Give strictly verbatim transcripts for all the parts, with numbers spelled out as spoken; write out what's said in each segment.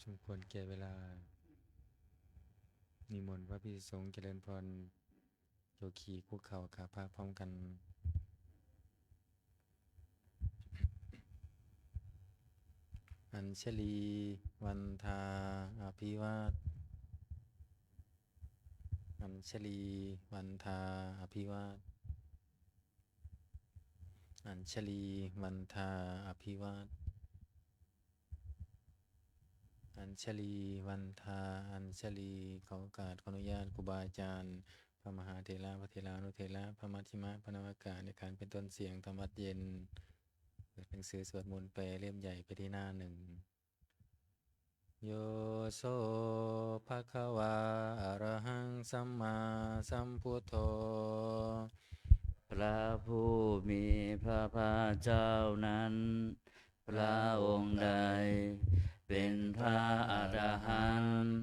สมควรแก่เวลา นิมนต์พระภิกษุสงฆ์เจริญพร โยคีคุกเข่าขาพระพร้อมกัน Añjalī vandā abhivād Añjalī vandā abhivād Añjalī vandā abhivād Añjalī vandā Añjalī ขอโอกาส ขออนุญาตครูบาอาจารย์ พระมหาเถระ พระเถรานุเถระ พระมัชฌิมะ พระนวากะ ในการเป็นต้นเสียง ทำวัตรเย็น เปิดหนังสือสวดมนต์แปลเล่มใหญ่ไปที่หน้าหนึ่ง Yo so bhagavā arahaṃ sammāsambuddho พระผู้มีพระภาคเจ้านั้น พระองค์ใดเป็นพระอรหันต์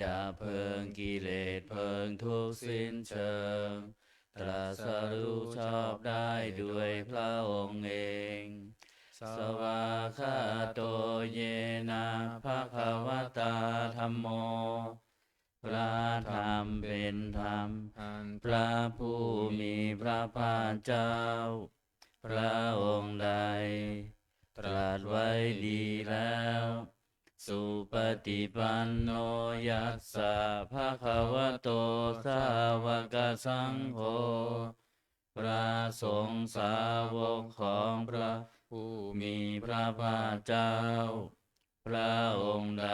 ดับเพลิงกิเลสเพลิงทุกข์สิ้นเชิง ตรัสรู้ชอบได้ด้วยพระองค์เอง Svākkhāto yena bhagavatā dhammo พระธรรมเป็นธรรม อันพระผู้มีพระภาคเจ้า พระองค์ใด ตรัสไว้ดีแล้ว Supaṭipanno yassa bhagavato sāvakasaṅgho พระสงฆ์สาวกของพระผู้มีพระภาคเจ้า พระองค์ใด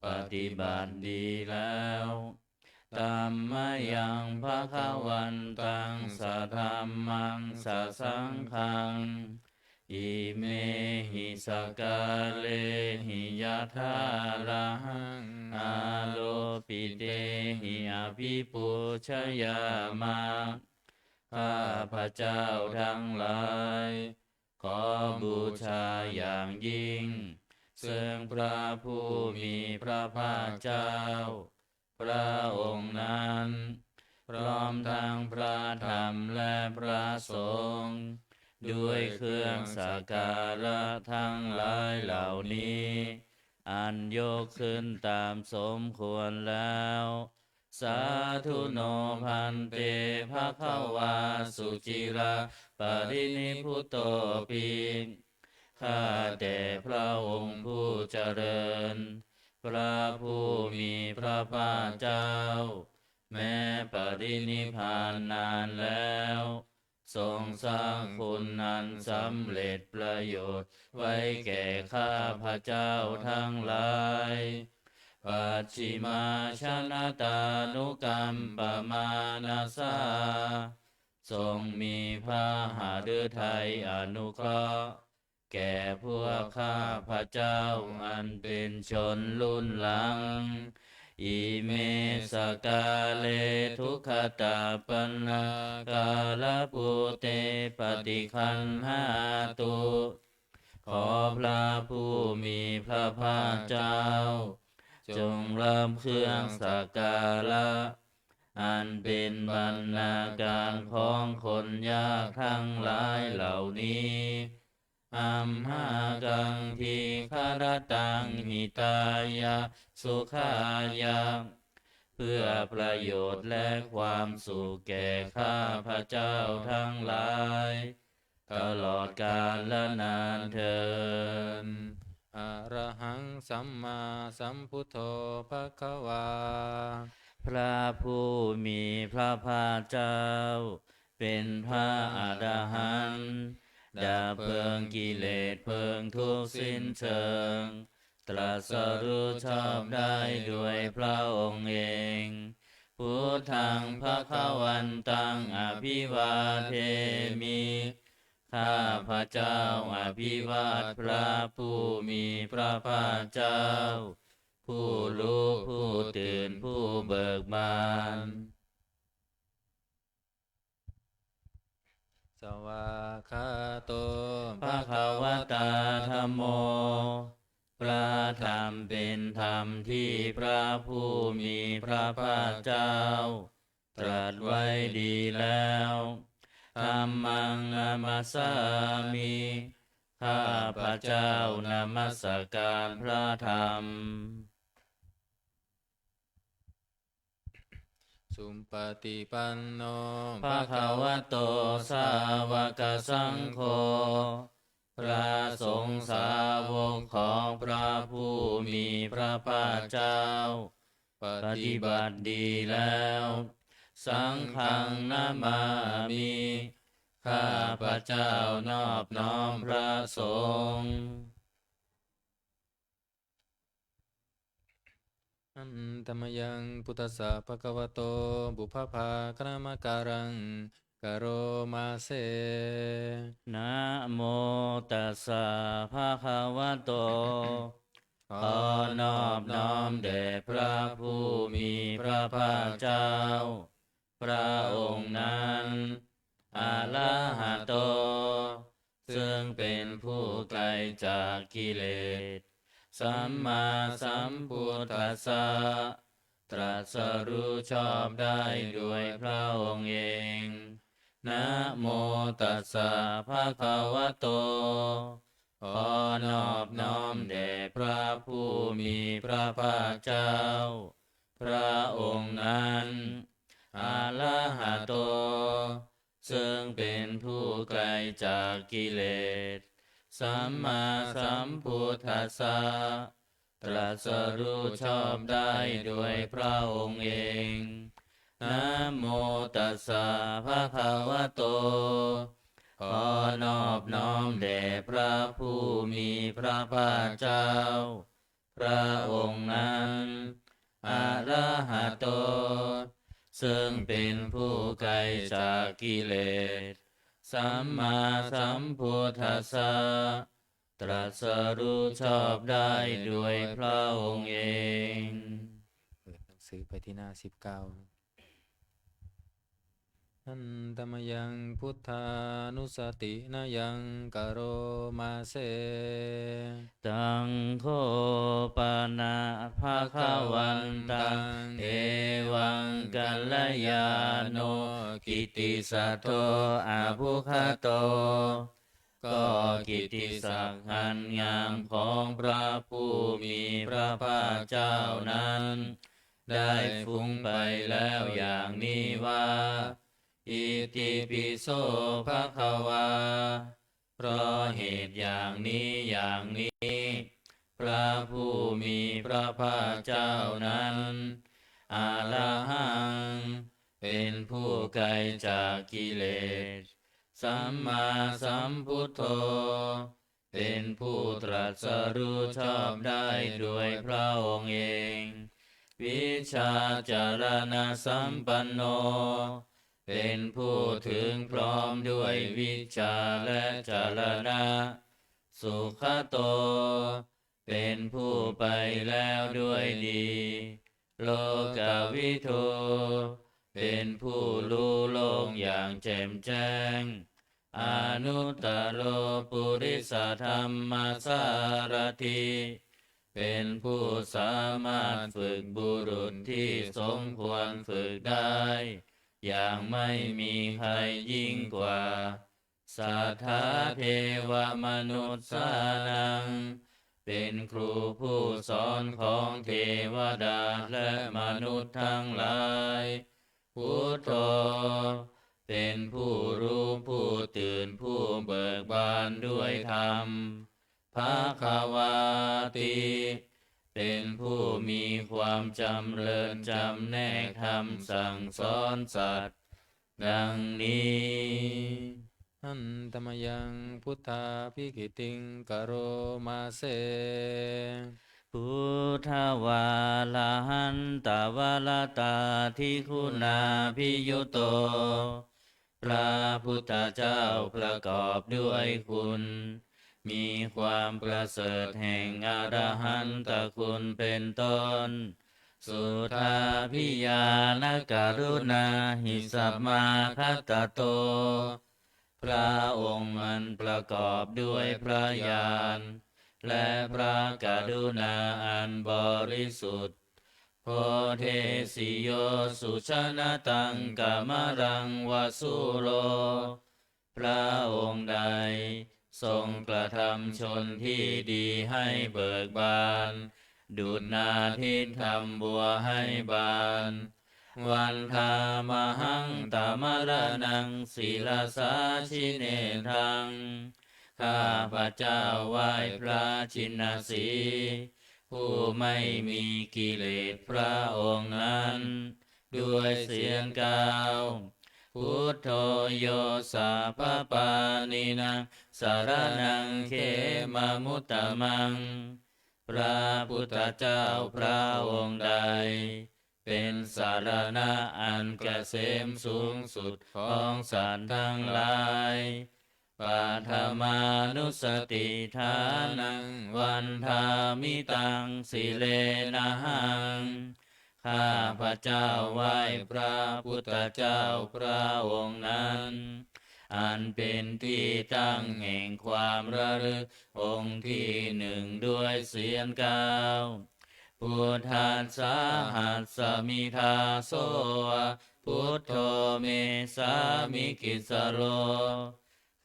ปฏิบัติดีแล้ว Tammayaṃ bhagavantaṃ sadhammaṃ sasaṅghaṃ imehi sakkārehi yathārahaṃ āropitehi abhipūjayāma ข้าพเจ้าทั้งหลาย ขอบูชาอย่างยิ่ง ซึ่งพระผู้มีพระภาคเจ้า พระองค์นั้น พร้อมทั้งพระธรรมและพระสงฆ์ ด้วยเครื่องสักการะทั้งหลายเหล่านี้ อันยกขึ้นตามสมควรแล้ว Sādhu no bhante bhagavā suciraparinibbutopi ข้าแต่พระองค์ผู้เจริญ พระผู้มีพระภาคเจ้า แม้ปรินิพพานนานแล้ว ทรงสร้างคุณอันสำเร็จประโยชน์ไว้แก่ข้าพเจ้าทั้งหลาย Pacchimājanatānukampamānasā ทรงมีพระหฤทัยอนุเคราะห์ แก่พวกข้าพเจ้าอันเป็นชนรุ่นหลัง Ime sakkāre duggatapaṇṇākārabhūte paṭiggaṇhātu ขอพระผู้มีพระภาคเจ้า จงรับเครื่องสักการะ อันเป็นบรรณาการของคนยากทั้งหลายเหล่านี้ Amhākaṃ dīgharattaṃ hitāya sukhāya เพื่อประโยชน์และความสุขแก่ข้าพเจ้าทั้งหลาย ตลอดกาลนานเทอญ Arahaṃ sammāsambuddho bhagavā พระผู้มีพระภาคเจ้า เป็นพระอรหันต์ ดับเพลิงกิเลสเพลิงทุกข์สิ้นเชิง ตรัสรู้ชอบได้ด้วยพระองค์เอง Buddhaṃ bhagavantaṃ abhivādemi ข้าพเจ้าอภิวาทพระผู้มีพระภาคเจ้า ผู้รู้ผู้ตื่นผู้เบิกบาน Svākkhāto bhagavatā dhammo พระธรรมเป็นธรรมที่พระผู้มีพระภาคเจ้า ตรัสไว้ดีแล้ว Dhammaṃ namassāmi ข้าพเจ้านมัสการพระธรรม Supaṭipanno bhagavato sāvakasaṅgho พระสงฆ์สาวกของพระผู้มีพระภาคเจ้า ปฏิบัติดีแล้ว Saṅghaṃ namāmi ข้าพเจ้านอบน้อมพระสงฆ์ Handa mayaṃ buddhassa bhagavato pubbabhāganamakāraṃ karoma se. Namo tassa bhagavato ขอนอบน้อมแด่พระผู้มีพระภาคเจ้า พระองค์นั้น arahato ซึ่งเป็นผู้ไกลจากกิเลส sammāsambuddhassa ตรัสรู้ชอบได้โดยพระองค์เอง Namo tassa bhagavato ขอนอบน้อมแด่พระผู้มีพระภาคเจ้า พระองค์นั้น arahato ซึ่งเป็นผู้ไกลจากกิเลส sammāsambuddhassa ตรัสรู้ชอบได้โดยพระองค์เอง Namo tassa bhagavato ขอนอบน้อมแด่พระผู้มีพระภาคเจ้า พระองค์นั้น arahato ซึ่งเป็นผู้ไกลจากกิเลส sammāsambuddhassa ตรัสรู้ชอบได้โดยพระองค์เอง เปิดหนังสือไปที่หน้าสิบเก้า Handa mayaṃ buddhānussatinayaṃ karoma se. Taṃ kho pana bhagavantaṃ evaṃ kalyāṇo kittisaddo abbhuggato ก็กิตติศักดิ์อันงามของพระผู้มีพระภาคเจ้านั้น ได้ฟุ้งไปแล้วอย่างนี้ว่า Itipi so bhagavā เพราะเหตุอย่างนี้อย่างนี้ พระผู้มีพระภาคเจ้านั้น arahaṃ เป็นผู้ไกลจากกิเลส sammāsambuddho เป็นผู้ตรัสรู้ชอบได้โดยพระองค์เอง vijjācaraṇasampanno เป็นผู้ถึงพร้อมด้วยวิชชาและจรณะ sugato เป็นผู้ไปแล้วด้วยดี lokavidū เป็นผู้รู้โลกอย่างแจ่มแจ้ง anuttaro purisadammasārathi เป็นผู้สามารถฝึกบุรุษที่สมควรฝึกได้ อย่างไม่มีใครยิ่งกว่า satthā devamanussānaṃ เป็นครูผู้สอนของเทวดาและมนุษย์ทั้งหลาย buddho เป็นผู้รู้ผู้ตื่นผู้เบิกบานด้วยธรรม bhagavāti เป็นผู้มีความจำเริญจำแนกธรรมสั่งสอนสัตว์ ดังนี้ Handa mayaṃ buddhābhigītiṃ karoma se. Buddhavārahantavaratādiguṇābhiyutto พระพุทธเจ้าประกอบด้วยคุณ มีความประเสริฐแห่งอรหันตคุณเป็นต้น suddhābhiñāṇakaruṇāhisamakātato พระองค์มันประกอบด้วยพระญาณ และพระกรุณาอันบริสุทธิ์ bodhesi yo sujanataṃ kamalaṃva sūro พระองค์ใด ทรงกระทำชนที่ดีให้เบิกบาน ดุจนาทิตย์ทำบัวให้บาน Vandāmahaṃ tamaraṇaṃ sirasā jinendaṃ. ข้าพเจ้าไหว้พระชินสีห์ ผู้ไม่มีกิเลสพระองค์นั้น ด้วยเสียงกล่าว Buddho yo sabbapāṇīnaṃ saraṇaṃ khemamuttamaṃ. พระพุทธเจ้าพระองค์ใด เป็นสรณะอันเกษมสูงสุดของสัตว์ทั้งหลาย Paṭhamānussatiṭṭhānaṃ vandāmi taṃ sirenahaṃ. ข้าพเจ้าไหว้พระพุทธเจ้าพระองค์นั้น อันเป็นที่ตั้งแห่งความระลึกองค์ที่หนึ่งด้วยเสียงกล่าว Buddhassāhasmi dāso va buddho me sāmikissaro.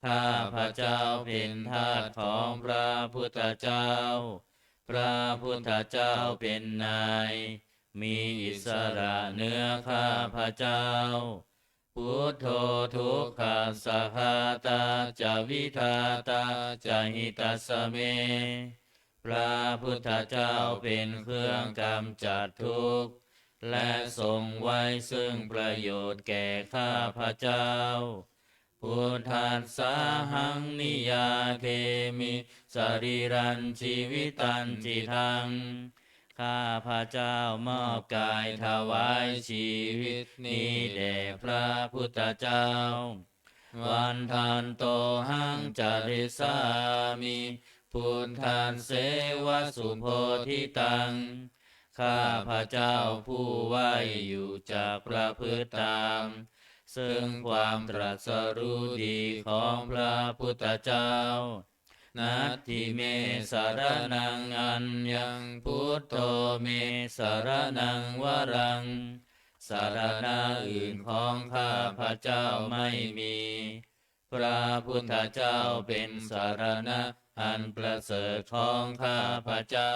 ข้าพเจ้าเป็นทาสของพระพุทธเจ้า พระพุทธเจ้าเป็นนาย มีอิสระเหนือข้าพเจ้า Buddho dukkhassa ghātā ca vidhātā ca hitassa me. พระพุทธเจ้าเป็นเครื่องกำจัดทุกข์ และทรงไว้ซึ่งประโยชน์แก่ข้าพเจ้า Buddhassāhaṃ niyyādemi sarīrañjīvitañcidaṃ. ข้าพเจ้ามอบกายถวายชีวิตนี้แด่พระพุทธเจ้า Vandantohaṃ carissāmi buddhasseva subodhitaṃ. ข้าพเจ้าผู้ไหว้อยู่จักประพฤติตาม ซึ่งความตรัสรู้ดีของพระพุทธเจ้า Natthi me saraṇaṃ aññaṃ buddho me saraṇaṃ varaṃ. สรณะอื่นของข้าพเจ้าไม่มี พระพุทธเจ้าเป็นสรณะอันประเสริฐของข้าพเจ้า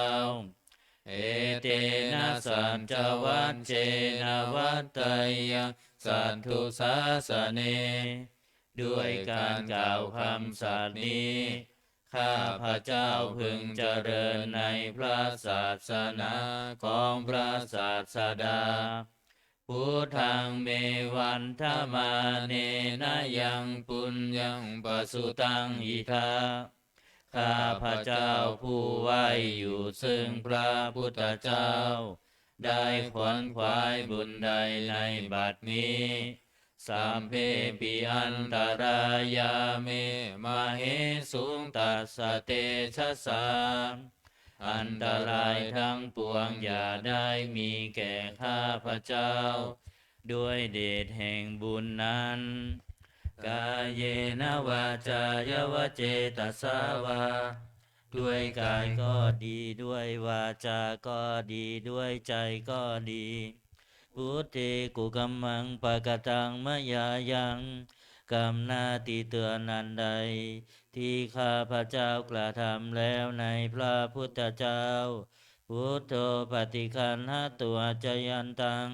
Etena saccavajjena vaḍḍheyyaṃ satthu sāsane. ด้วยการกล่าวคำสัตย์นี้ ข้าพเจ้าพึงเจริญในพระศาสนาของพระศาสดา Buddhaṃ me vandamānena yaṃ puññaṃ pasutaṃ idha. ข้าพเจ้าผู้ไหว้อยู่ซึ่งพระพุทธเจ้า ได้ขวนขวายบุญใดในบัดนี้ Sabbepi antarāyā me māhesuṃ tassa tejasā. อันตรายทั้งปวงอย่าได้มีแก่ข้าพเจ้า ด้วยเดชแห่งบุญนั้น Kāyena vācāya va cetasā vā. ด้วยกายก็ดี ด้วยวาจาก็ดี ด้วยใจก็ดี Buddhe kukammaṃ pakataṃ mayā yaṃ. กรรมหน้าที่เตือนอันใด ที่ข้าพเจ้ากระทำแล้วในพระพุทธเจ้า Buddho paṭiggaṇhatu accayantaṃ.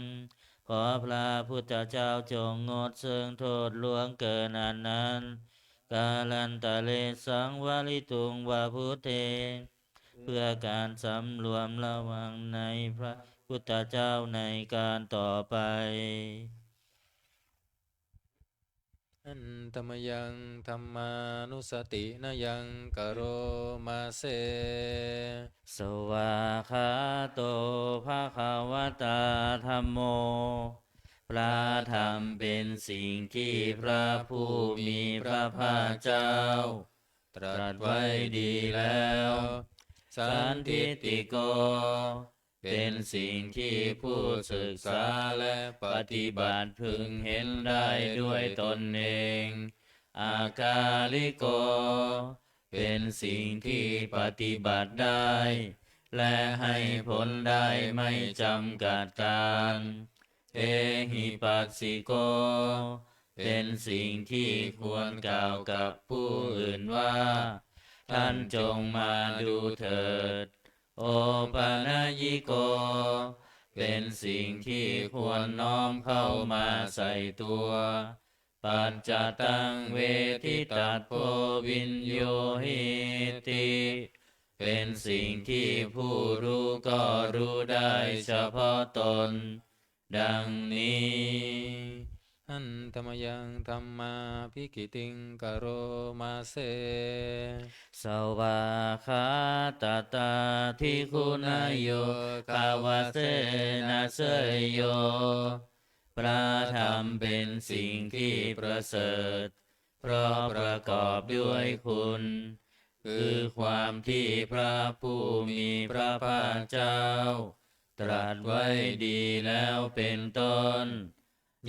ขอพระพุทธเจ้าจงงดซึ่งโทษล่วงเกินอันนั้น Kālantare saṃvarituṃ va buddhe. เพื่อการสำรวมระวังในพระพุทธเจ้าในการต่อไป Handa mayaṃ dhammānussatinayaṃ karoma se. Svākkhāto bhagavatā dhammo. พระธรรมเป็นสิ่งที่พระผู้มีพระภาคเจ้า ตรัสไว้ดีแล้ว Sandiṭṭhiko เป็นสิ่งที่ผู้ศึกษาและปฏิบัติพึงเห็นได้ด้วยตนเอง Akāliko เป็นสิ่งที่ปฏิบัติได้ และให้ผลได้ไม่จำกัดกาล Ehipassiko เป็นสิ่งที่ควรกล่าวกับผู้อื่นว่า ท่านจงมาดูเถิด โอปะนัยยิโก เป็นสิ่งที่ควรน้อมเข้ามาใส่ตัว ปัจจตังเวทิตัพโพ วิญญูหิติ เป็นสิ่งที่ผู้รู้ก็รู้ได้เฉพาะตน ดังนี้ Handa mayaṃ dhammābhigītiṃ karoma se. Svākkhātatādiguṇayogavasena seyyo. พระธรรมเป็นสิ่งที่ประเสริฐ เพราะประกอบด้วยคุณ คือความที่พระผู้มีพระภาคเจ้า ตรัสไว้ดีแล้วเป็นต้น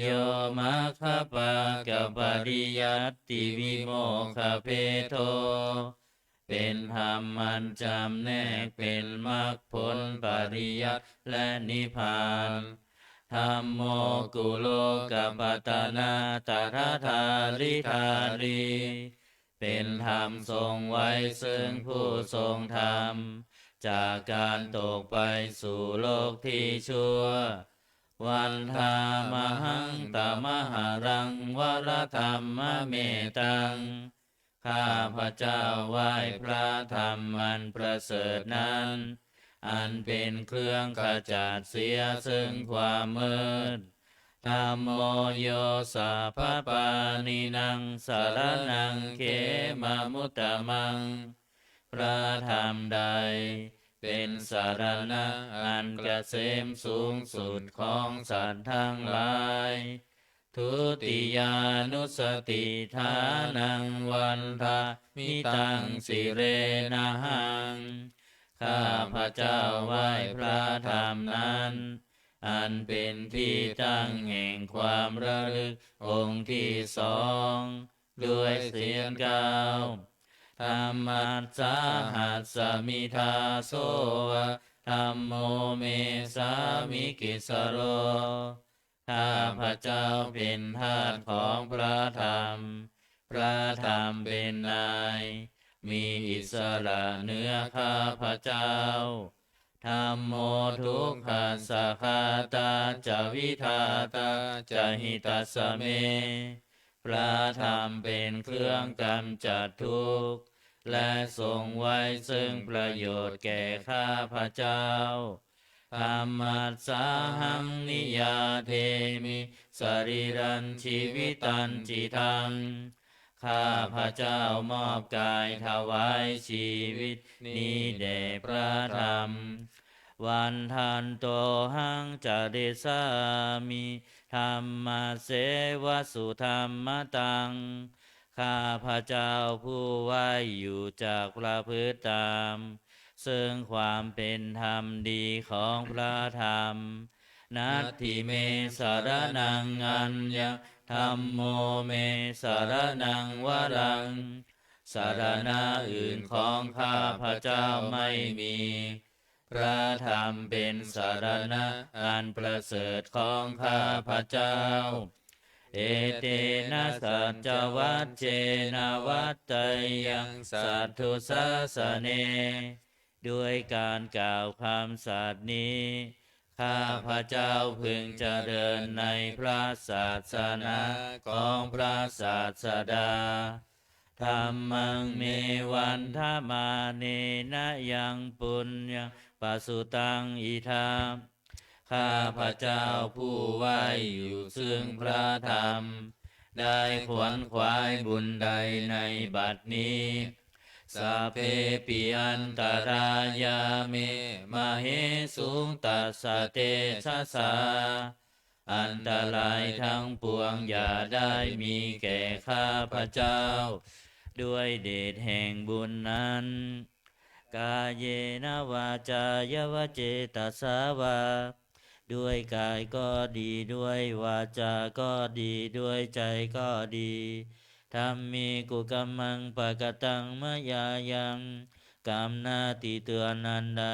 Yo maggapākapariyattivimokkhabhedo เป็นธรรมอันจำแนกเป็นมรรคผล ปริยัติ และนิพพาน Dhammo kulokapattanā tathadhāridhārī เป็นธรรมทรงไว้ซึ่งผู้ทรงธรรม จากการตกไปสู่โลกที่ชั่ว Vandāmahaṃ tamaharaṃ varadhammametaṃ. ข้าพเจ้าไหว้พระธรรมอันประเสริฐนั้น อันเป็นเครื่องขจัดเสียซึ่งความมืด Dhammo yo sabbapāṇīnaṃ saraṇaṃ khemamuttamaṃ. พระธรรมใดเป็นสรณะอันเกษมสูงสุดของสัตว์ทั้งหลาย Dutiyānussatiṭṭhānaṃ vandāmi taṃ sirenahaṃ. ข้าพเจ้าไหว้พระธรรมนั้น อันเป็นที่ตั้งแห่งความระลึกองค์ที่สอง ด้วยเสียงกล่าว Dhammassāhasmi dāso va dhammo me sāmikissaro. ข้าพเจ้าเป็นทาสของพระธรรม พระธรรมเป็นนาย มีอิสระเหนือข้าพเจ้า Dhammo dukkhassa ghātā ca vidhātā ca hitassa me. พระธรรมเป็นเครื่องกำจัดทุกข์ และทรงไว้ซึ่งประโยชน์แก่ข้าพเจ้า Dhammassāhaṃ niyyādemi sarīrañjīvitañcidaṃ. ข้าพเจ้ามอบกายถวายชีวิตนี้แด่พระธรรม Vandantohaṃ carissāmi dhammasseva sudhammataṃ. ข้าพเจ้าผู้ไหว้อยู่จักประพฤติตาม ซึ่งความเป็นธรรมดีของพระธรรม Natthi me saraṇaṃ aññaṃ dhammo me saraṇaṃ varaṃ. สรณะอื่นของข้าพเจ้าไม่มี พระธรรมเป็นสรณะอันประเสริฐของข้าพเจ้า Etena saccavajjena vaḍḍheyyaṃ satthu sāsane. ด้วยการกล่าวคำสัตย์นี้ ข้าพเจ้าพึงเจริญในพระศาสนาของพระศาสดา Dhammaṃ me vandamānena yaṃ puññaṃ pasutaṃ idha. ข้าพเจ้าผู้ไหว้อยู่ซึ่งพระธรรม ได้ขวนขวายบุญใดในบัดนี้ Sabbepi antarāyā me māhesuṃ tassa tejasā. อันตรายทั้งปวงอย่าได้มีแก่ข้าพเจ้า ด้วยเดชแห่งบุญนั้น Kāyena vācāya va cetasā vā. ด้วยกายก็ดี ด้วยวาจาก็ดี ด้วยใจก็ดี Dhamme kukammaṃ pakataṃ mayā yaṃ. กรรมหน้าที่เตือนอันใด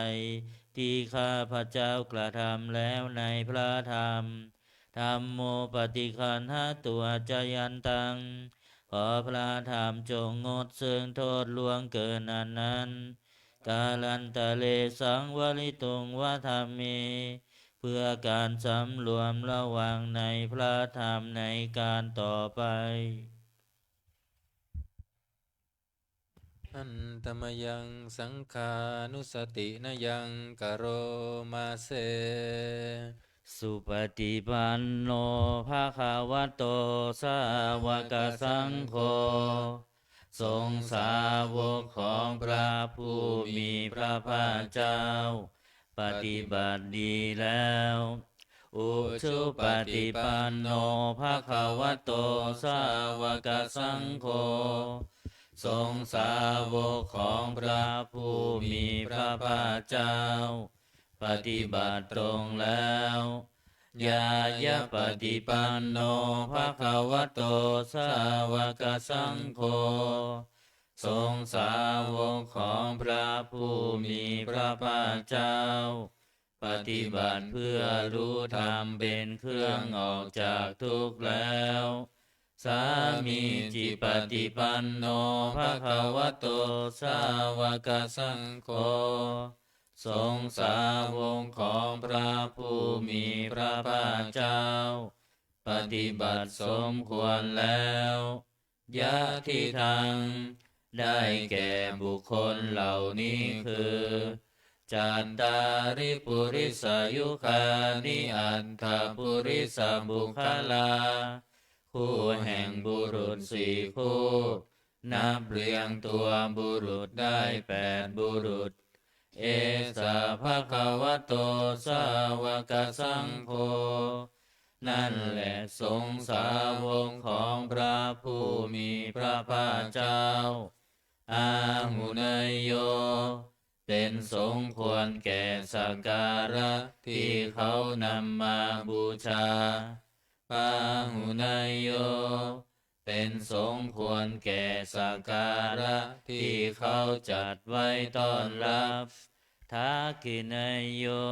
ที่ข้าพเจ้ากระทำแล้วในพระธรรม Dhammo paṭiggaṇhatu accayantaṃ. ขอพระธรรมจงงดซึ่งโทษล่วงเกินอันนั้น Kālantare saṃvarituṃ va dhamme. เพื่อการสำรวมระวังในพระธรรมในการต่อไป Handa mayaṃ saṅghānussatinayaṃ karoma se. Supaṭipanno bhagavato sāvakasaṅgho. สงฆ์สาวกของพระผู้มีพระภาคเจ้า ปฏิบัติดีแล้ว Ujupaṭipanno bhagavato sāvakasaṅgho. สงฆ์สาวกของพระผู้มีพระภาคเจ้า ปฏิบัติตรงแล้ว Ñāyapaṭipanno bhagavato sāvakasaṅgho. สงฆ์สาวกของพระผู้มีพระภาคเจ้า ปฏิบัติเพื่อรู้ธรรมเป็นเครื่องออกจากทุกข์แล้ว Sāmīcipaṭipanno bhagavato sāvakasaṅgho. สงฆ์สาวกของพระผู้มีพระภาคเจ้า ปฏิบัติสมควรแล้ว Yadidaṃ ได้แก่บุคคลเหล่านี้คือ Cattāri purisayugāni aṭṭha purisapuggalā. คู่แห่งบุรุษสี่คู่ นับเรียงตัวบุรุษได้แปดบุรุษ Esa bhagavato sāvakasaṅgho. นั่นแหละสงฆ์สาวกของพระผู้มีพระภาคเจ้า Āhuneyyo เป็นสมควรแก่สักการะที่เขานำมาบูชา Pāhuneyyo เป็นสมควรแก่สักการะที่เขาจัดไว้ต้อนรับ Dakkhiṇeyyo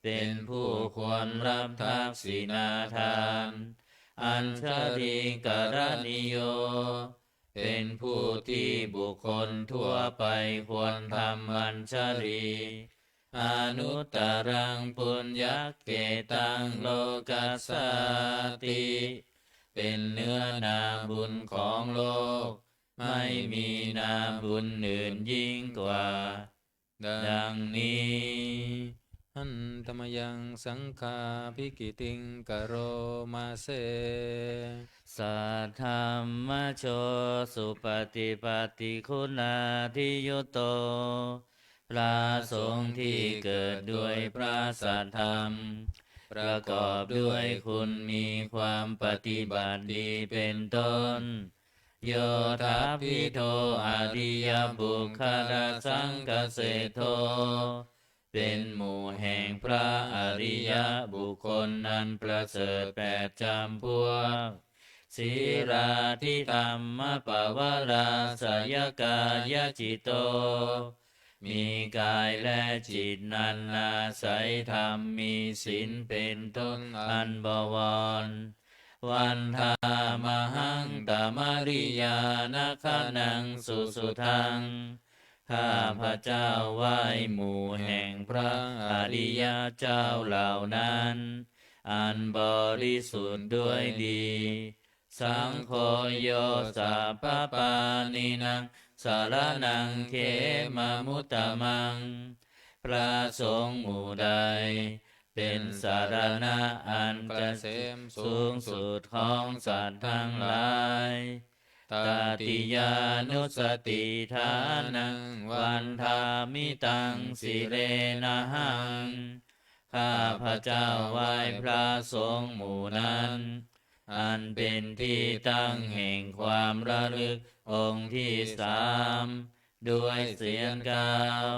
เป็นผู้ควรรับทักษิณาทาน Añjalikaraṇīyo เป็นผู้ที่บุคคลทั่วไปควรทำอัญชลี Anuttaraṃ puññakkhettaṃ lokassāti เป็นเนื้อนาบุญของโลก ไม่มีนาบุญอื่นยิ่งกว่า ดังนี้ Handa mayaṃ saṅghābhigītiṃ karoma se. Saddhammajo supaṭipattiguṇādiyutto. พระสงฆ์ที่เกิดด้วยพระสัทธรรม ประกอบด้วยคุณมีความปฏิบัติดีเป็นต้น Yoṭṭhabbidho ariyapuggalasaṅghaseṭṭho. เป็นหมู่แห่งพระอริยบุคคลนั้นประเสริฐแปดจำพวก Sīlādidhammapavarāsayakāyacitto. มีกายและจิตนั้นอาศัยธรรม มีศีลเป็นต้นอันบวร Vandāmahaṃ tamariyanāgaṇaṃ susuddhaṃ. ข้าพเจ้าไหว้หมู่แห่งพระอริยเจ้าเหล่านั้น อันบริสุทธิ์ด้วยดี Saṅgho yo sabbapāṇīnaṃ saraṇaṃ khemamuttamaṃ. พระสงฆ์หมู่ใด เป็นสรณะอันเกษมสูงสุดของสัตว์ทั้งหลาย Tatiyānussatiṭṭhānaṃ vandāmi taṃ sirenahaṃ. ข้าพเจ้าไหว้พระสงฆ์หมู่นั้น อันเป็นที่ตั้งแห่งความระลึกองค์ที่สาม ด้วยเสียงกล่าว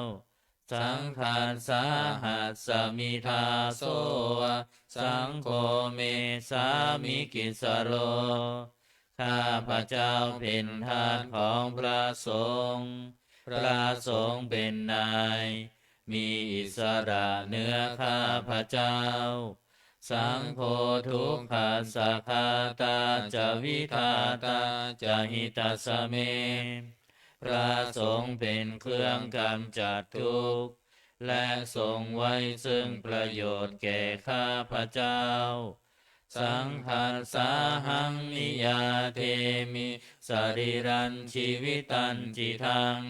Saṅghassāhasmi dāso va, saṅgho me sāmikissaro. ข้าพเจ้าเป็นทาสของพระสงฆ์ พระสงฆ์เป็นนาย มีอิสระเหนือข้าพเจ้า Saṅgho dukkhassa ghātā ca vidhātā ca hitassa me. พระสงฆ์เป็นเครื่องกำจัดทุกข์ และทรงไว้ซึ่งประโยชน์แก่ข้าพเจ้า Saṅghassāhaṃ niyyādemi sarīrañjīvitañcidaṃ.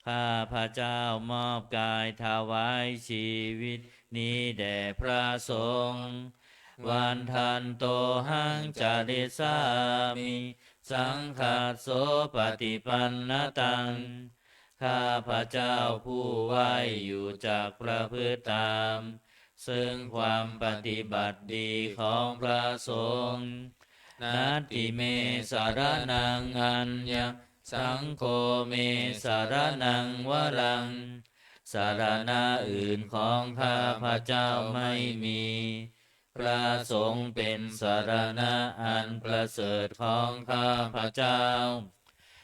ข้าพเจ้ามอบกายถวายชีวิตนี้แด่พระสงฆ์ Vandantohaṃ carissāmi saṅghassopaṭipannataṃ. ข้าพเจ้าผู้ไหว้อยู่จักประพฤติตาม ซึ่งความปฏิบัติดีของพระสงฆ์ Natthi me saraṇaṃ aññaṃ, saṅgho me saraṇaṃ varaṃ. สรณะอื่นของข้าพเจ้าไม่มี พระสงฆ์เป็นสรณะอันประเสริฐของข้าพเจ้า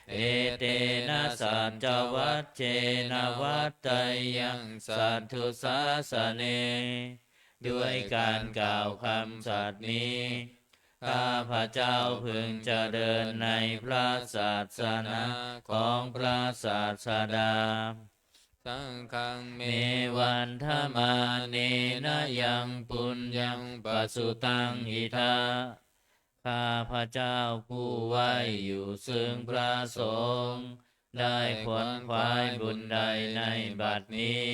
Etena saccavajjena vaḍḍheyyaṃ satthu sāsane. ด้วยการกล่าวคำสัตย์นี้ ข้าพเจ้าพึงเจริญในพระศาสนาของพระศาสดา Saṅghaṃ me vandamānena yaṃ puññaṃ pasutaṃ idha. ข้าพเจ้าผู้ไหว้อยู่ซึ่งพระสงฆ์ ได้ขวนขวายบุญใดในบัดนี้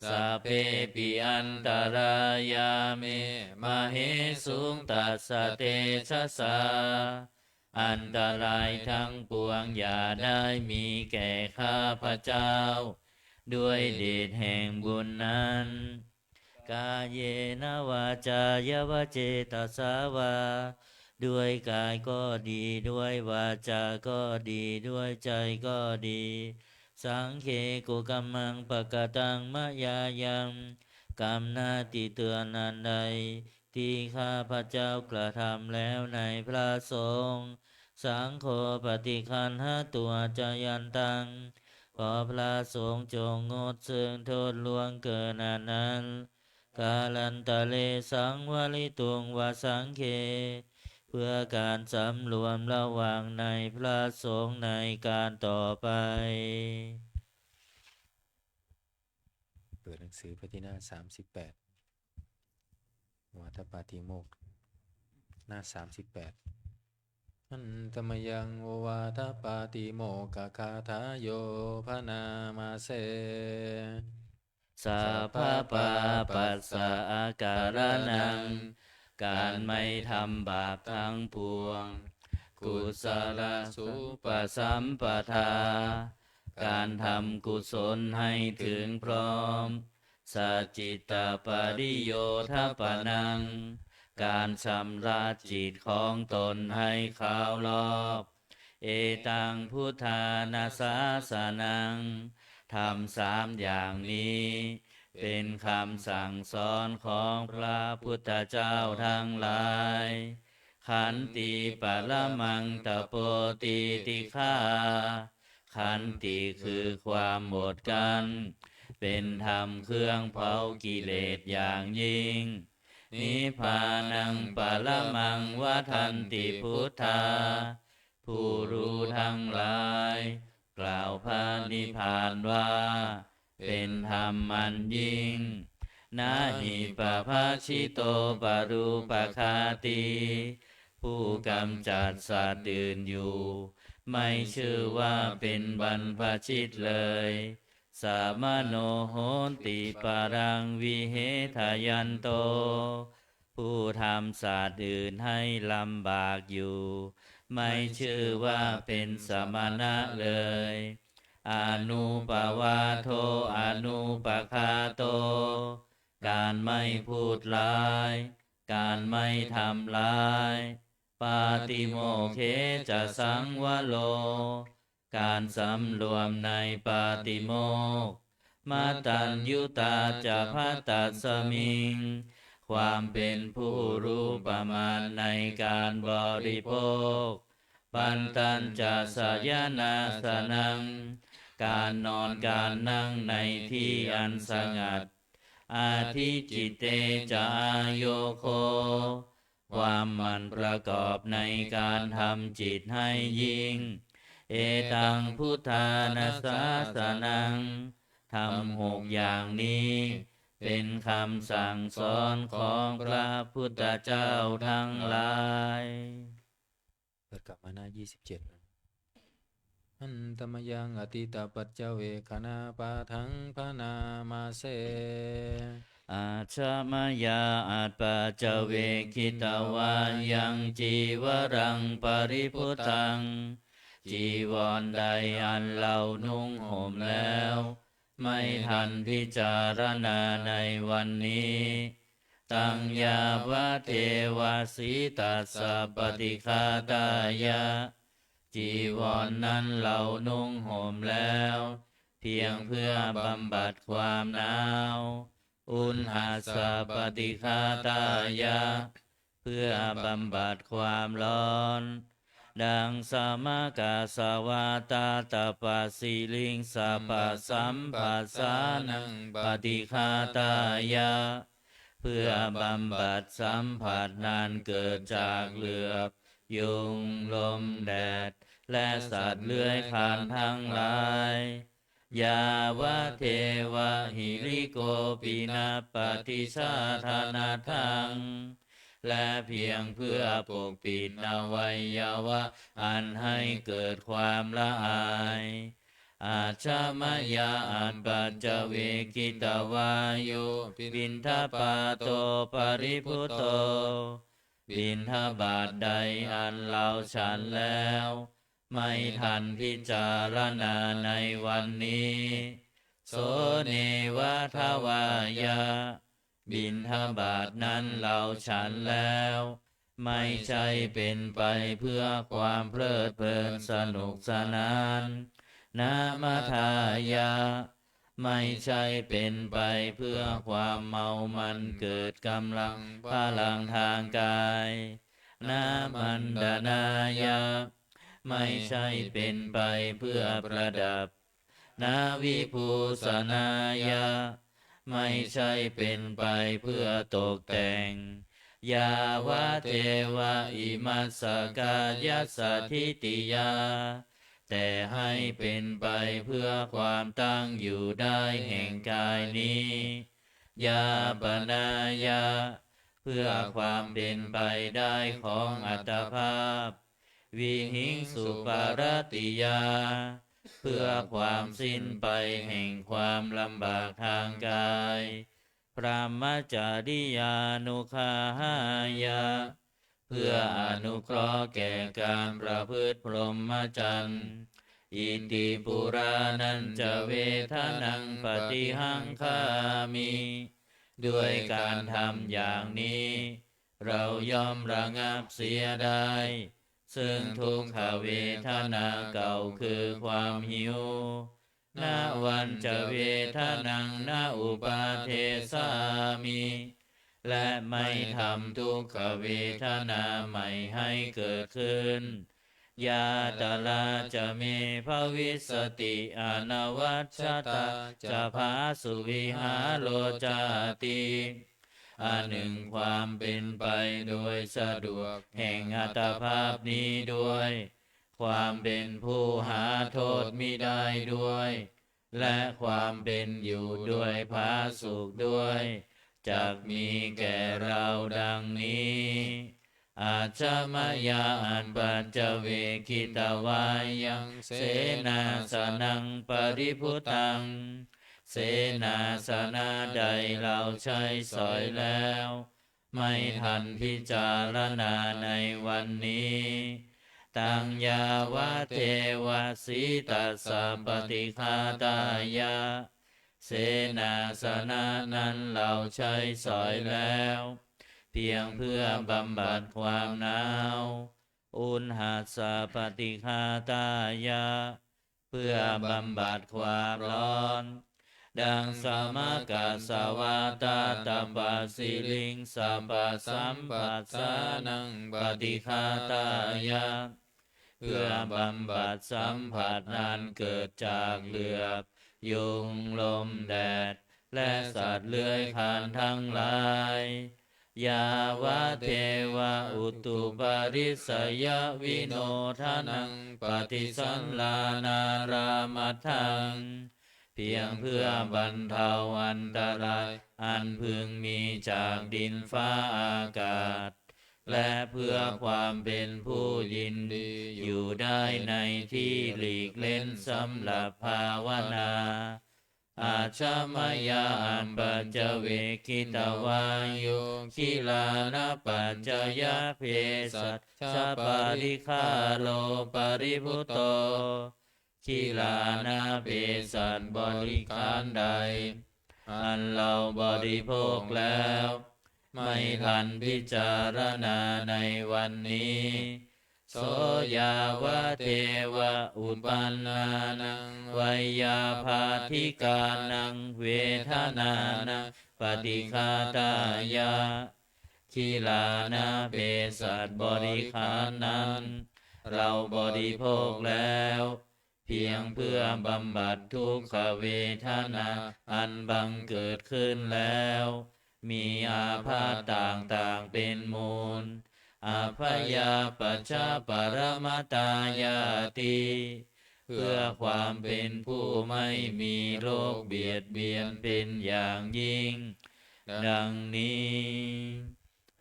Sabbepi antarāyā me māhesuṃ tassa tejasā. อันตรายทั้งปวงอย่าได้มีแก่ข้าพเจ้า ด้วยเดชแห่งบุญนั้น Kāyena vācāya va cetasā vā. ด้วยกายก็ดี ด้วยวาจาก็ดี ด้วยใจก็ดี Saṅghe kukammaṃ pakataṃ mayā yaṃ. กรรมหน้าที่เตือนอันใด ที่ข้าพเจ้ากระทำแล้วในพระสงฆ์ Saṅgho paṭiggaṇhatu accayantaṃ. ขอพระสงฆ์จงงดซึ่งโทษล่วงเกินอันนั้น Kālantare saṃvarituṃ va saṅghe. เพื่อการสำรวมระวังในพระสงฆ์ในการต่อไป เปิดหนังสือไปที่หน้าสามสิบแปด โอวาทปาติโมกข์ หน้าสามสิบแปด Handa mayaṃ ovātapātimokkhaggāthāyo bhaṇāma se. Sabbapāpassa akaraṇaṃ. การไม่ทำบาปทั้งปวง Kusalasupasampadā. การทำกุศลให้ถึงพร้อม Sacittapariyothapanaṃ. การชำระจิตของตนให้ขาวลอก Etaṃ buddhāna sāsanaṃ. ธรรมสามอย่างนี้ เป็นคำสั่งสอนของพระพุทธเจ้าทั้งหลาย Khanti paramaṃ tapo titikkhā. ขันติคือความอดกลั้น เป็นธรรมเครื่องเผากิเลสอย่างยิ่ง Nibbānaṃ paramaṃ vadanti buddhā. ผู้รู้ทั้งหลาย กล่าวพระนิพพานว่า เป็นธรรมอันยิ่ง Na hi pabbajito parūpaghātī. ผู้กำจัดสัตว์อื่นอยู่ ไม่ชื่อว่าเป็นบรรพชิตเลย Samaṇo honti paraṃ vihetayanto. ผู้ทำสัตว์อื่นให้ลำบากอยู่ ไม่ชื่อว่าเป็นสมณะเลย Anūpavādo anūpaghāto. การไม่พูดร้าย การไม่ทำร้าย Pātimokkhe ca saṃvaro. การสำรวมในปาติโมกข์ Mataññutā ca bhaddasmiṃ. ความเป็นผู้รู้ประมาณในการบริโภค Pantañca sayanāsanaṃ. การนอนการนั่งในที่อันสงัด adhicitte ca āyogho ความหมั่นประกอบในการทำจิตให้ยิ่ง etaṃ buddhāna sāsanaṃ ธรรมหกอย่างนี้ เป็นคำสั่งสอนของพระพุทธเจ้าทั้งหลาย เปิดกลับมาหน้ายี่สิบเจ็ด Handa mayaṃ atītapaccavekkhaṇapāṭhaṃ bhaṇāma se. Ajja mayā apaccavekkhitvā yaṃ cīvaraṃ paribhuttaṃ. จีวรใดอันเรานุ่งห่มแล้ว ไม่ทันพิจารณาในวันนี้ taṃ yāvadeva sītassa paṭighātāya จีวรนั้นเรานุ่งห่มแล้ว เพียงเพื่อบำบัดความหนาว uṇhassa paṭighātāya เพื่อบำบัดความร้อน daṃ samākasavātātapasiriṃsapasamphassānaṃ paṭighātāya เพื่อบำบัดสัมผัสนั้นเกิดจากเหลือบ ยุง ลม แดด และสัตว์เลื้อยคลานทั้งหลาย yāvadeva hirikopinapaṭicchādanatthaṃ และเพียงเพื่อปกปิดอวัยวะอันให้เกิดความละอาย Ajja mayā apaccavekkhitvā yo piṇḍapāto paribhutto บิณฑบาตใดอันเราฉันแล้ว ไม่ทันพิจารณาในวันนี้ so neva davāya บิณฑบาตนั้นเราฉันแล้ว ไม่ใช่เป็นไปเพื่อความเพลิดเพลินสนุกสนาน na madāya ไม่ใช่เป็นไปเพื่อความเมามันเกิดกำลังพลังทางกาย na maṇḍanāya ไม่ใช่เป็นไปเพื่อประดับ na vibhūsanāya ไม่ใช่เป็นไปเพื่อตกแต่ง yāvadeva imassa kāyassa ṭhitiyā แต่ให้เป็นไปเพื่อความตั้งอยู่ได้แห่งกายนี้ yāpanāya เพื่อความเป็นไปได้ของอัตภาพ vihiṃsuparatiyā เพื่อความสิ้นไปแห่งความลำบากทางกาย brahmacariyānuggahāya เพื่ออนุเคราะห์แก่การประพฤติพรหมจรรย์ iti purāṇañca vedanaṃ paṭihaṅkhāmi ด้วยการทำอย่างนี้ เราย่อมระงับเสียได้ ซึ่งทุกขเวทนาเก่าคือความหิว navañca vedanaṃ na uppādessāmi และไม่ทำทุกขเวทนาใหม่ให้เกิดขึ้น yātrā ca me bhavissati anavajjatā ca phāsuvihāro cāti อันหนึ่งความเป็นไปโดยสะดวกแห่งอัตภาพนี้ด้วย ความเป็นผู้หาโทษมิได้ด้วย และความเป็นอยู่โดยผาสุกด้วย จักมีแก่เราดังนี้ Ajja mayā apaccavekkhitvā yaṃ senāsanaṃ paribhuttaṃ เสนาสนะใดเราใช้สอยแล้ว ไม่ทันพิจารณาในวันนี้ taṃ yāvadeva sītassa paṭighātāya เสนาสนะนั้นเราใช้สอยแล้ว เพียงเพื่อบำบัดความหนาว uṇhassa paṭighātāya เพื่อบำบัดความร้อน daṃ samākasavātātapasiriṃsapasamphassānaṃ paṭighātāya เพื่อบำบัดสัมผัสอันเกิดจากเหลือบ ยุง ลม แดด และสัตว์เลื้อยคลานทั้งหลาย yāvadeva utuparissayavinodanaṃ paṭisallānārāmatthaṃ เพียงเพื่อบรรเทาอันตรายอันพึงมีจากดินฟ้าอากาศ และเพื่อความเป็นผู้ยินดีอยู่ได้ในที่หลีกเล้นสำหรับภาวนา Ajjhamāya apaccavekkhitvā yo gilānapaccayabhesajjaparikkhāro paribhutto กิลานะเภสัชบริขารใด อันเราบริโภคแล้ว ไม่หลั่นพิจารณาในวันนี้ so yāvadeva uppannānaṃ veyyābādhikānaṃ vedanānaṃ paṭighātāya กิลานะเภสัชบริขารนั้น เราบริโภคแล้ว เพียงเพื่อบำบัดทุกขเวทนาอันบังเกิดขึ้นแล้ว มีอาพาธต่างๆเป็นมูล abyāpajjhaparamatāyāti เพื่อความเป็นผู้ไม่มีโรคเบียดเบียนเป็นอย่างยิ่ง ดังนี้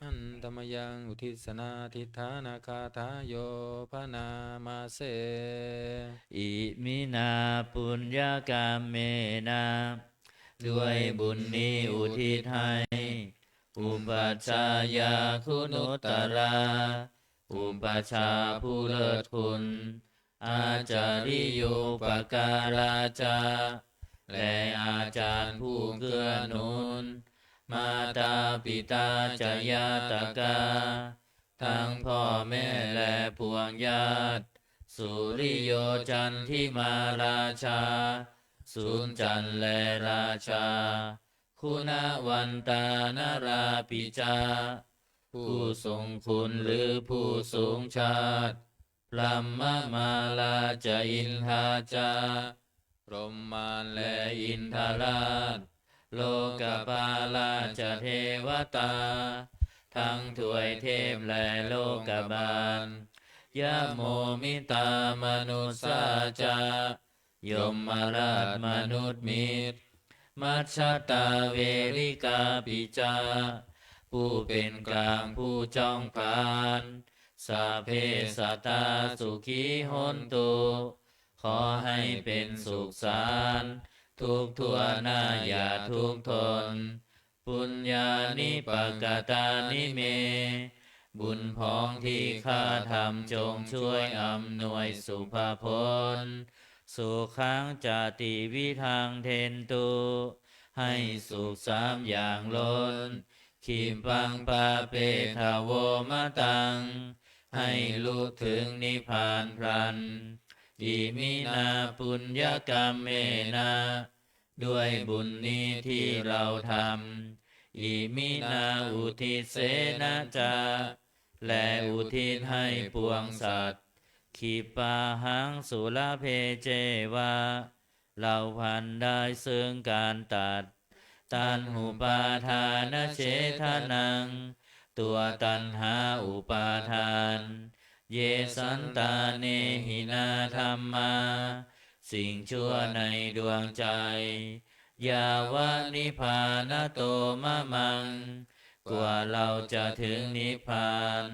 Handa mayaṃ uddissanādhiṭṭhānagāthāyo bhaṇāma se. Iminā puññakammena ด้วยบุญนี้อุทิศให้ upajjhāyā guṇuttarā อุปัชฌาย์ผู้เลิศคุณ ācariyūpakārā ca และอาจารย์ผู้เกื้อหนุน mātā pitā ca ñātakā ทั้งพ่อแม่และปวงญาติ suriyo candimā rājā สุริย์จันทร์และราชา guṇavantā narāpi ca ผู้ทรงคุณหรือผู้สูงชาติ brahmamārā ca indā ca พรหมมารและอินทราช lokapālā ca devatā ทั้งทวยเทพและโลกบาล yamo mittā manussā ca ยมราชมนุษย์มิตร majjhattā verikāpi ca ผู้เป็นกลางผู้จ้องผลาญ sabbe sattā sukhī hontu ขอให้เป็นสุขสันต์ ทุกข์ทั่วหน้าอย่าทุกข์ทน puññāni pakatāni me บุญพ้องที่ข้าทำจงช่วยอำนวยสุภพล sukhaṃ ca tividhaṃ dentu ให้สุขสามอย่างล้น khippaṃ pāpetha vo mataṃ ให้ลุถึงนิพพานพลัน iminā puññakammena ด้วยบุญนี้ที่เราทำ iminā uddisena ca และอุทิศให้ปวงสัตว์ khippāhaṃ sulabhe ceva เราพลันได้ซึ่งการตัด taṇhupādānachedanaṃ ตัวตัณหาอุปาทาน ye santāne hinā dhammā สิ่งชั่วในดวงใจ yāva nibbānato mamaṃ กว่าเราจะถึงนิพพาน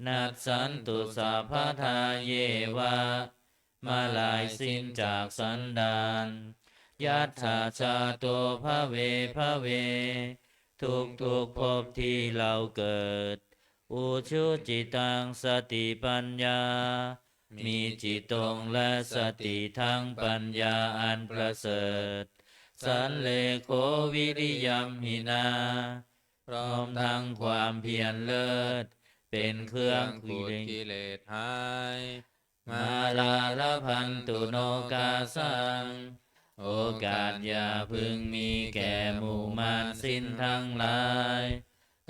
nassantu sabbadā yeva เมื่อลายสิ้นจากสันดาน yattha jāto bhave bhave ทุกๆภพที่เราเกิด ujucittaṃ satipaññā มีจิตตรงและสติทั้งปัญญาอันประเสริฐ sallekho viriyamhinā พร้อมทั้งความเพียรเลิศ เป็นเครื่องขูดกิเลสหาย mārā labhantu nokāsaṃ โอกาสอย่าพึงมีแก่หมู่มารสิ้นทั้งหลาย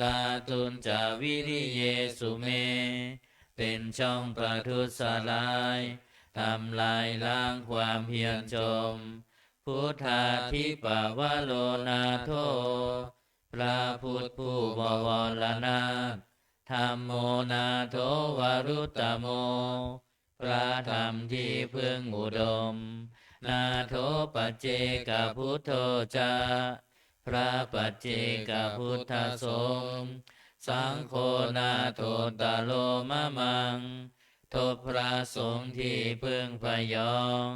kātuñca viriyesu me เป็นช่องประทุษร้าย ทำลายล้างความเพียรจม Buddhādhipavaro nātho พระพุทธผู้บวรนาถ Dhammo nātho varuttamo พระธรรมที่พึ่งอุดม Nātho paccekabuddho ca พระปัจเจกพุทธสงฆ์ Saṅgho nāthottaro mamaṃ ทบพระสงฆ์ที่พึ่งพยอง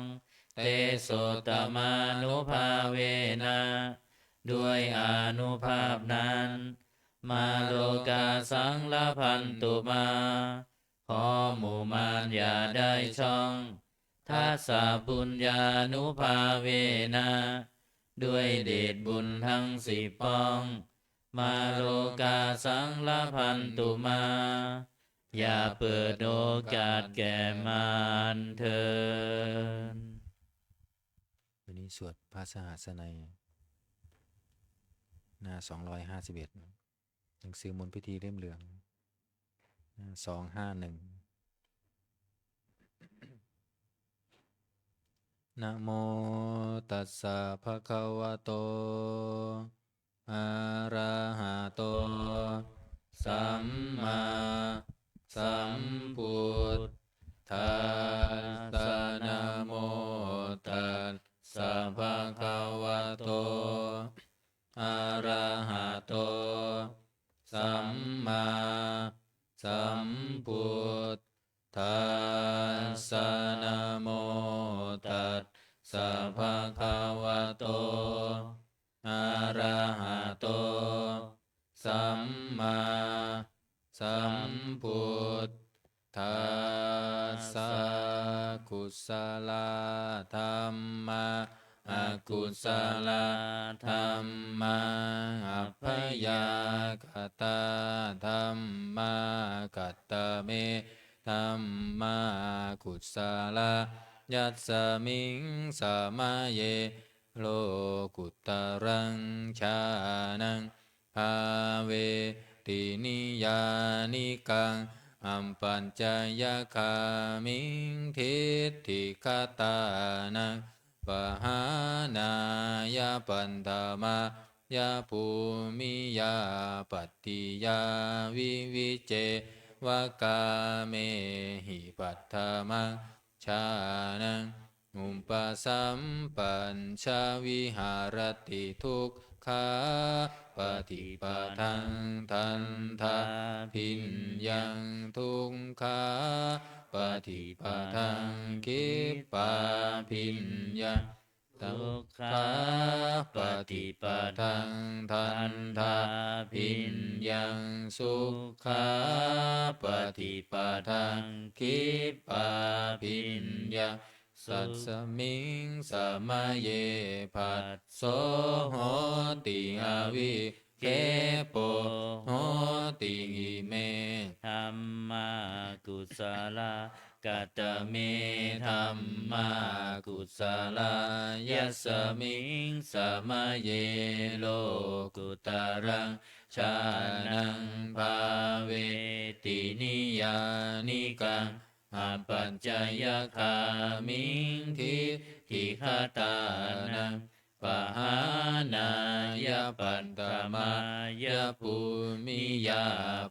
Tesottamānubhāvena ด้วยอานุภาพนั้น Mārokāsaṃ labhantu mā ขอหมู่มารอย่าได้ช่อง Dasapuññānubhāvena ด้วยเดชบุญทั้งสิบป้อง Mārokāsaṃ labhantu mā อย่าเปิดโอกาสแก่มารเถิด วันนี้สวดพระสหัสสนัย หน้าสองร้อยห้าสิบเอ็ด หนังสือมนต์พิธีเล่มเหลือง หน้าสองห้าหนึ่ง Namo tassa bhagavato arahato sammāsambuddhassa. Namo tassa bhagavato arahato sammāsambuddhassa. Namo tassa bhagavato arahato sammāsambuddhassa. Kusalā dhammā akusalā dhammā abyākatā dhammā. Katame dhammā kusalā? Yasmiṃ samaye lokuttaraṃ jhānaṃ bhāveti niyyānikaṃ apacayagāmiṃ diṭṭhigatānaṃ pahānāya paṭhamāya bhūmiyā pattiyā vivicceva kāmehi paṭhamaṃ jhānaṃ upasampajja viharati dukkhāpaṭipadaṃ dandhābhiññaṃ dukkhāpaṭipadaṃ khippābhiññaṃ dukkhāpaṭipadaṃ dandhābhiññaṃ sukhāpaṭipadaṃ khippābhiññaṃ. Yasmiṃ samaye phasso hoti avikkhepo hoti ime dhammā kusalā. Katame dhammā kusalā? Yasmiṃ samaye lokuttaraṃ jhānaṃ bhāveti niyyānikaṃ apacayagāmiṃ diṭṭhigatānaṃ pahānāya paṭhamāya bhūmiyā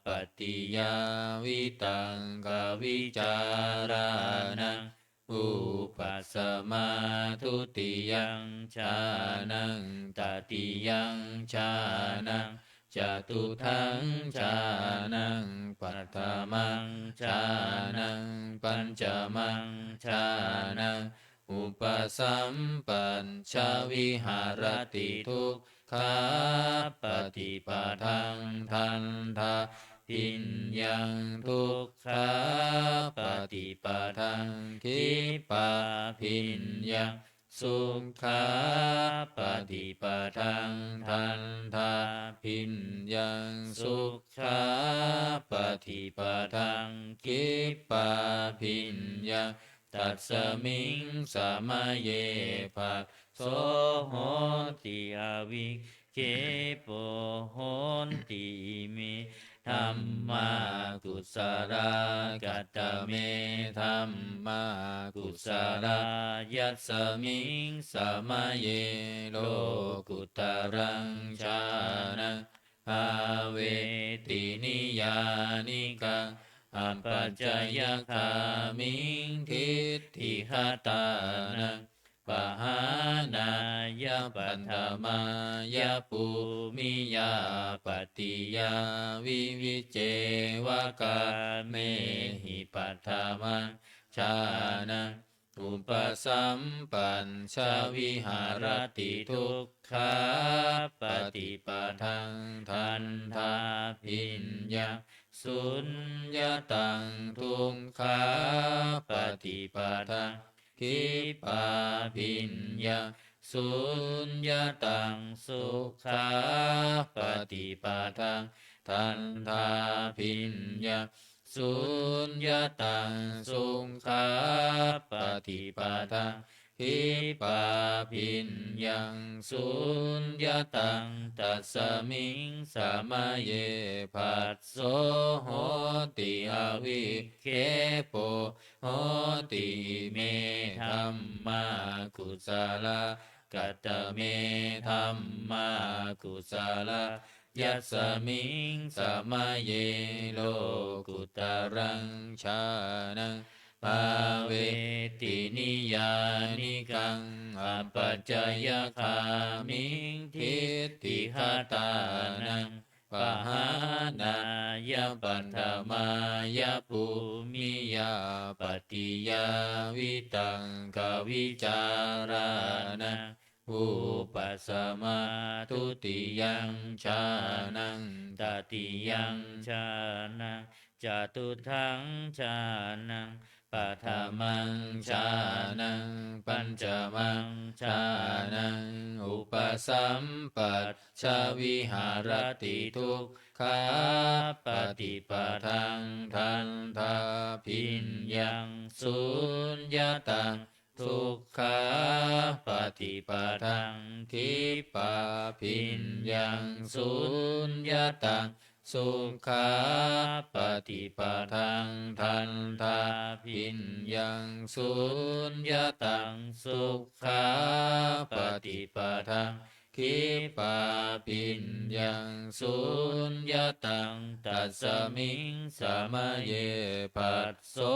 pattiyā vitakkavicārānaṃ upasamā dutiyaṃ jhānaṃ tatiyaṃ jhānaṃ catutthaṃ jhānaṃ paṭhamaṃ jhānaṃ pañcamaṃ jhānaṃ upasampajja viharati dukkhāpaṭipadaṃ dandhābhiññaṃ dukkhāpaṭipadaṃ khippābhiññaṃ sukhāpaṭipadaṃ dandhābhiññaṃ sukhāpaṭipadaṃ khippābhiññaṃ. Tasmiṃ samaye phasso hoti avik avikkhepo honti. Ime dhammā kusalā. Katame dhammā kusalā? Yasmiṃ samaye lokuttaraṃ jhānaṃ bhāveti niyyānikaṃ apacayagāmiṃ diṭṭhigatānaṃ pahānāya paṭhamāya bhūmiyā pattiyā vivicceva kāmehi paṭhamaṃ jhānaṃ upasampajja viharati dukkhāpaṭipadaṃ dandhābhiññaṃ suññataṃ dukkhāpaṭipadaṃ khippābhiññaṃ suññataṃ sukhāpaṭipadaṃ dandhābhiññaṃ suññataṃ sukhāpaṭipadaṃ khippābhiññaṃ suññataṃ. Tasmiṃ samaye phasso hoti avikkhepo hoti. Ime dhammā kusalā. Katame dhammā kusalā? Yasmiṃ samaye lokuttaraṃ jhānaṃ bhāveti niyyānikaṃ apacayagāmiṃ diṭṭhigatānaṃ pahānāya paṭhamāya bhūmiyā pattiyā vitakkavicārānaṃ vūpasamā. Dutiyaṃ jhānaṃ tatiyaṃ jhānaṃ catutthaṃ jhānaṃ paṭhamaṃ jhānaṃ pañcamaṃ jhānaṃ upasampajja viharati dukkhāpaṭipadaṃ dandhābhiññaṃ suññataṃ dukkhāpaṭipadaṃ khippābhiññaṃ suññataṃ sukhāpaṭipadaṃ dandhābhiññaṃ suññataṃ sukhāpaṭipadaṃ khippābhiññaṃ suññataṃ. Tasmiṃ samaye phasso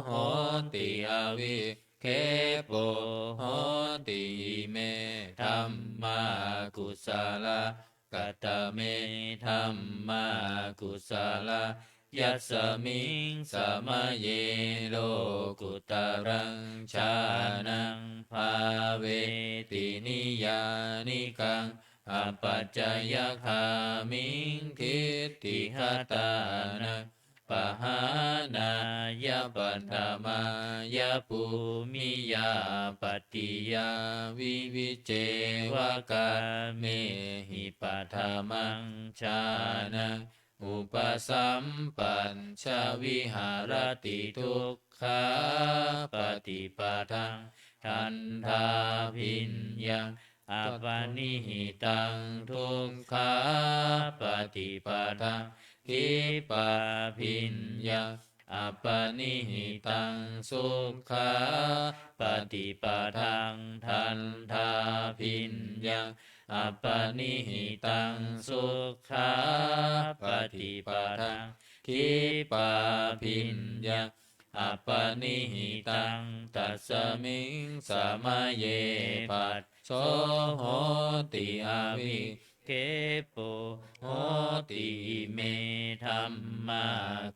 hoti avikkhepo hoti. Ime dhammā kusalā. Katame dhammā kusalā? Yasmiṃ samaye lokuttaraṃ jhānaṃ bhāveti niyyānikaṃ apacayagāmiṃ diṭṭhigatānaṃ pahānāya paṭhamāya bhūmiyā pattiyā vivicceva kāmehi paṭhamaṃ jhānaṃ upasampajja viharati dukkhāpaṭipadaṃ dandhābhiññaṃ apanihitaṃ dukkhāpaṭipadaṃ khippābhiññaṃ apanihitaṃ sukhāpaṭipadaṃ dandhābhiññaṃ apanihitaṃ sukhāpaṭipadaṃ khippābhiññaṃ apanihitaṃ. Tasmiṃ samaye phasso hoti avikkhepo hoti. Ime dhammā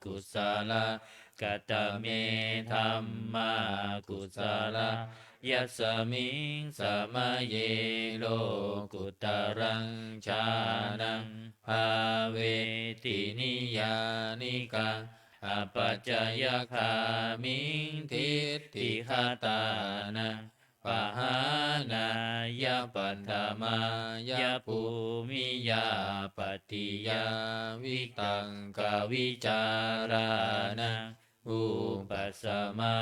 kusalā. Katame dhammā kusalā? Yasmiṃ samaye lokuttaraṃ jhānaṃ bhāveti niyyānikaṃ apacayagāmiṃ diṭṭhigatānaṃ pahānāya paṭhamāya bhūmiyā pattiyā vitakkavicārānaṃ vūpasamā.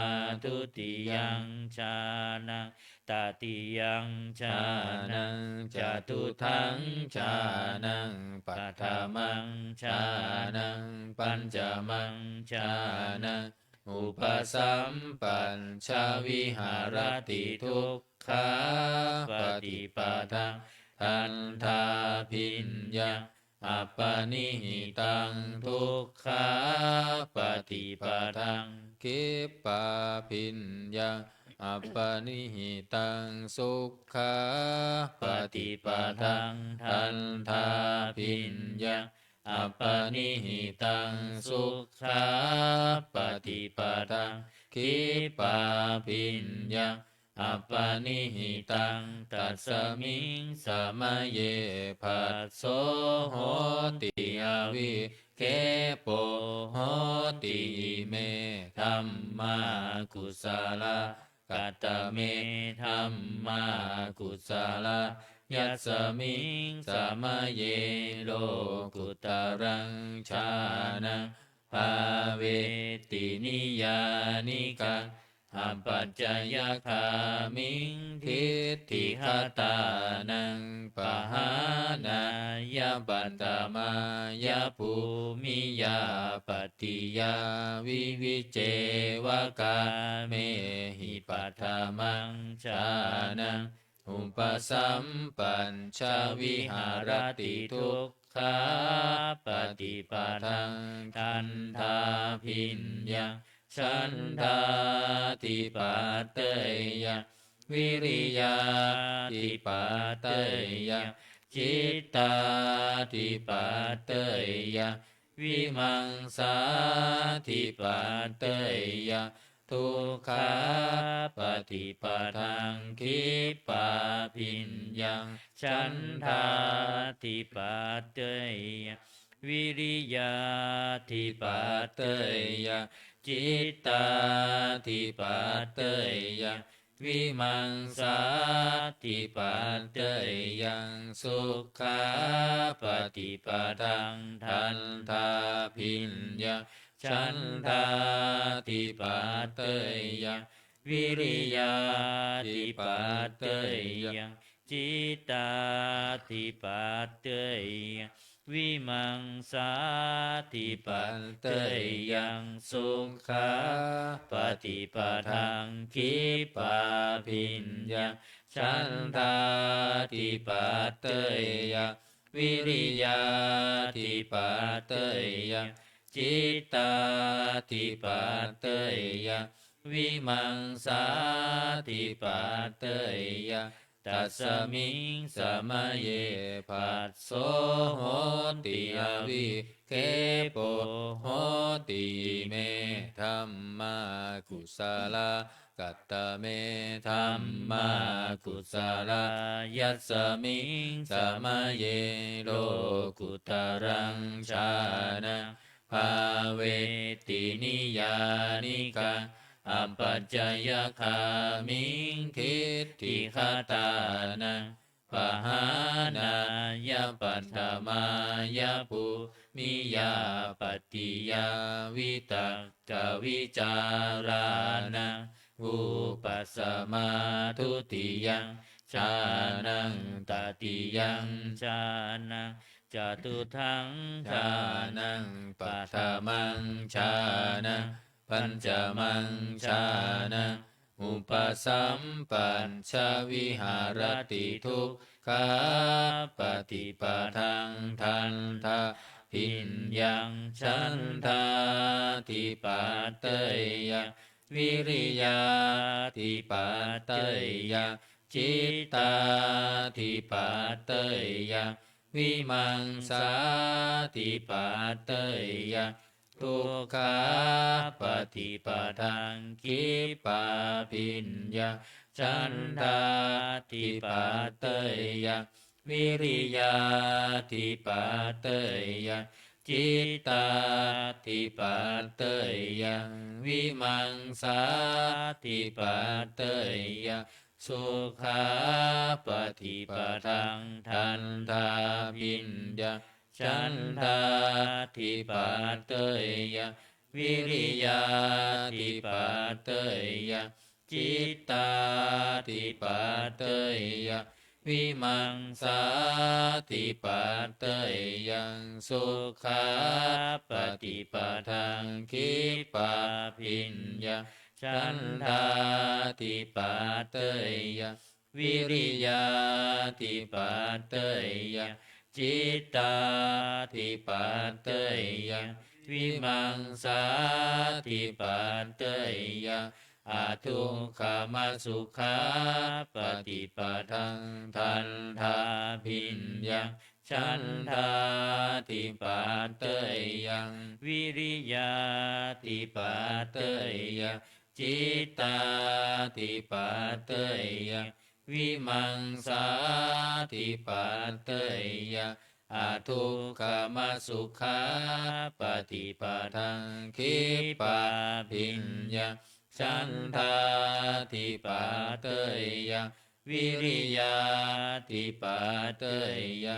Dutiyaṃ jhānaṃ tatiyaṃ jhānaṃ, catutthaṃ jhānaṃ, paṭhamaṃ jhānaṃ, pañcamaṃ jhānaṃ, upasampajja viharati dukkhāpaṭipadaṃ dandhābhiññaṃ appaṇihitaṃ dukkhāpaṭipadaṃ khippābhiññaṃ appaṇihitaṃ sukhāpaṭipadaṃ dandhābhiññaṃ appaṇihitaṃ sukhāpaṭipadaṃ khippābhiññaṃ appaṇihitaṃ tasmiṃ samaye phasso hoti avikkhepo hoti ime dhammā kusalā. Katame dhammā kusalā? Yasmiṃ samaye lokuttaraṃ jhānaṃ bhāveti niyyānikaṃ apacayagāmiṃ diṭṭhigatānaṃ pahānāya paṭhamāya bhūmiyā pattiyā vivicceva kāmehi paṭhamaṃ jhānaṃ upasampajja viharati dukkhāpaṭipadaṃ dandhābhiññaṃ chandādhipateyya vīriyādhipateyya cittādhipateyya vīmaṃsādhipateyya dukkhāpaṭipadaṃ khippābhiññaṃ chandādhipateyya vīriyādhipateyya cittādhipateyya vīmaṃsādhipateyyaṃ sukhāpaṭipadaṃ dandhābhiññaṃ chandādhipateyya vīriyādhipateyya cittādhipateyya vīmaṃsādhipateyyaṃ sukhāpaṭipadaṃ khippābhiññaṃ chandādhipateyya vīriyādhipateyya cittādhipateyya vīmaṃsādhipateyya tasmiṃ samaye phasso hoti avikkhepo hoti ime dhammā kusalā. Katame dhammā kusalā? Yasmiṃ samaye lokuttaraṃ jhānaṃ bhāveti niyyānikaṃ apacayagāmiṃ diṭṭhigatānaṃ pahānāya paṭhamāya bhūmiyā pattiyā vitakkavicārānaṃ vūpasamā dutiyaṃ jhānaṃ tatiyaṃ jhānaṃ catutthaṃ jhānaṃ paṭhamaṃ jhānaṃ pañcamaṃ jhānaṃ upasampajja viharati dukkhāpaṭipadaṃ dandhābhiññaṃ chandādhipateyya vīriyādhipateyya cittādhipateyya vīmaṃsādhipateyya dukkhāpaṭipadaṃ khippābhiññaṃ chandādhipateyya vīriyādhipateyya cittādhipateyya vīmaṃsādhipateyya sukhāpaṭipadaṃ dandhābhiññaṃ chandādhipateyya vīriyādhipateyya Cittādipatteyya, vīmaṃsādipatteyyaṃ, sukhāpaṭipadaṃ khippābhiññaṃ, chandādipatteyya, vīriyādipatteyya, cittādipatteyya, vīmaṃsādipatteyya, adukkhamasukhāpaṭipadaṃ, dandhābhiññaṃ, chandādipatteyyaṃ, vīriyādipatteyya, cittādipatteyya, vīmaṃsādipatteyya, adukkhamasukhāpaṭipadaṃ khippābhiññaṃ, chandādipatteyya, vīriyādipatteyya,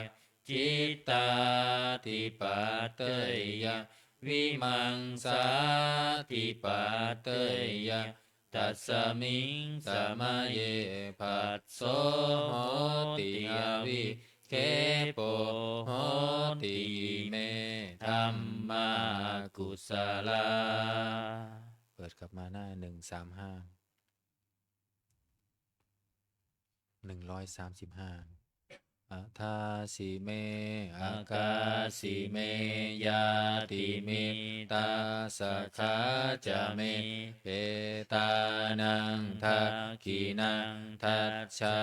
cittādipatteyya, vīmaṃsādipatteyya, tasmiṃ samaye phasso hoti avikkhepo hoti, ime dhammā akusalā. เปิดกลับมาหน้า หนึ่งสามห้า หนึ่งร้อยสามสิบห้า Adāsi me akāsi me ñātimittā sakhā ca me, petānaṃ dakkhiṇaṃ dajjā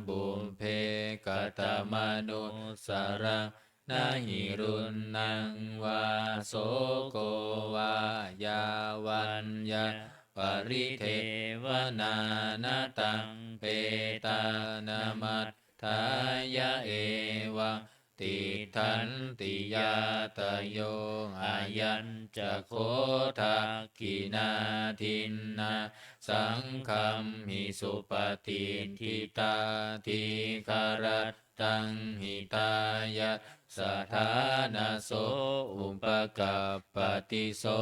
pubbe katamanussaraṃ. Na hi ruṇṇaṃ vā soko vā yā vaññā paridevanā, na taṃ petānamatthāya evaṃ tiṭṭhanti ñātayo. Ayañca kho dakkhiṇā dinnā saṅghamhi supatiṭṭhitā, dīgharattaṃ hitāyassa ṭhānaso upakappati. So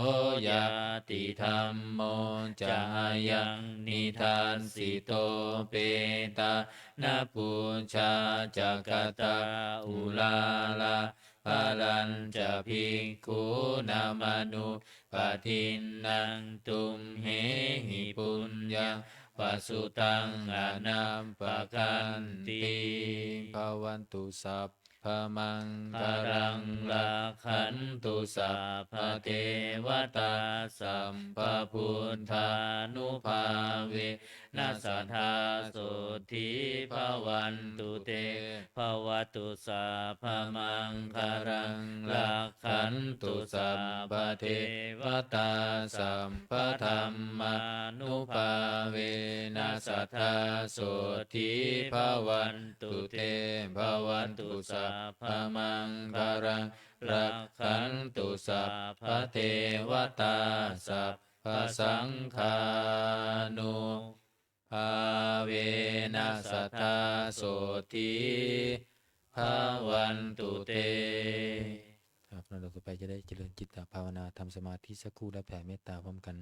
ñātidhammo ca ayaṃ nidassito, petāna pūjā ca katā uḷārā, balañca bhikkhūnamanuppadinnaṃ, tumhehi puññaṃ pasutaṃ anappakanti. Bhavatu sabbamaṅgalaṃ, rakkhantu sabbadevatā, sabbabuddhānubhāvena sadā sotthī bhavantu te. Bhavatu sabbamaṅgalaṃ, rakkhantu sabbadevatā, sabbadhammānubhāvena sadā sotthī bhavantu te. Bhavatu sabbamaṅgalaṃ, rakkhantu sabbadevatā, sabbasaṅghānu- bhāvena sadā sotthī bhavantu te. ครับ ลำดับต่อไปจะได้เจริญจิตตภาวนา ทำสมาธิสักครู่ และแผ่เมตตาพร้อมกัน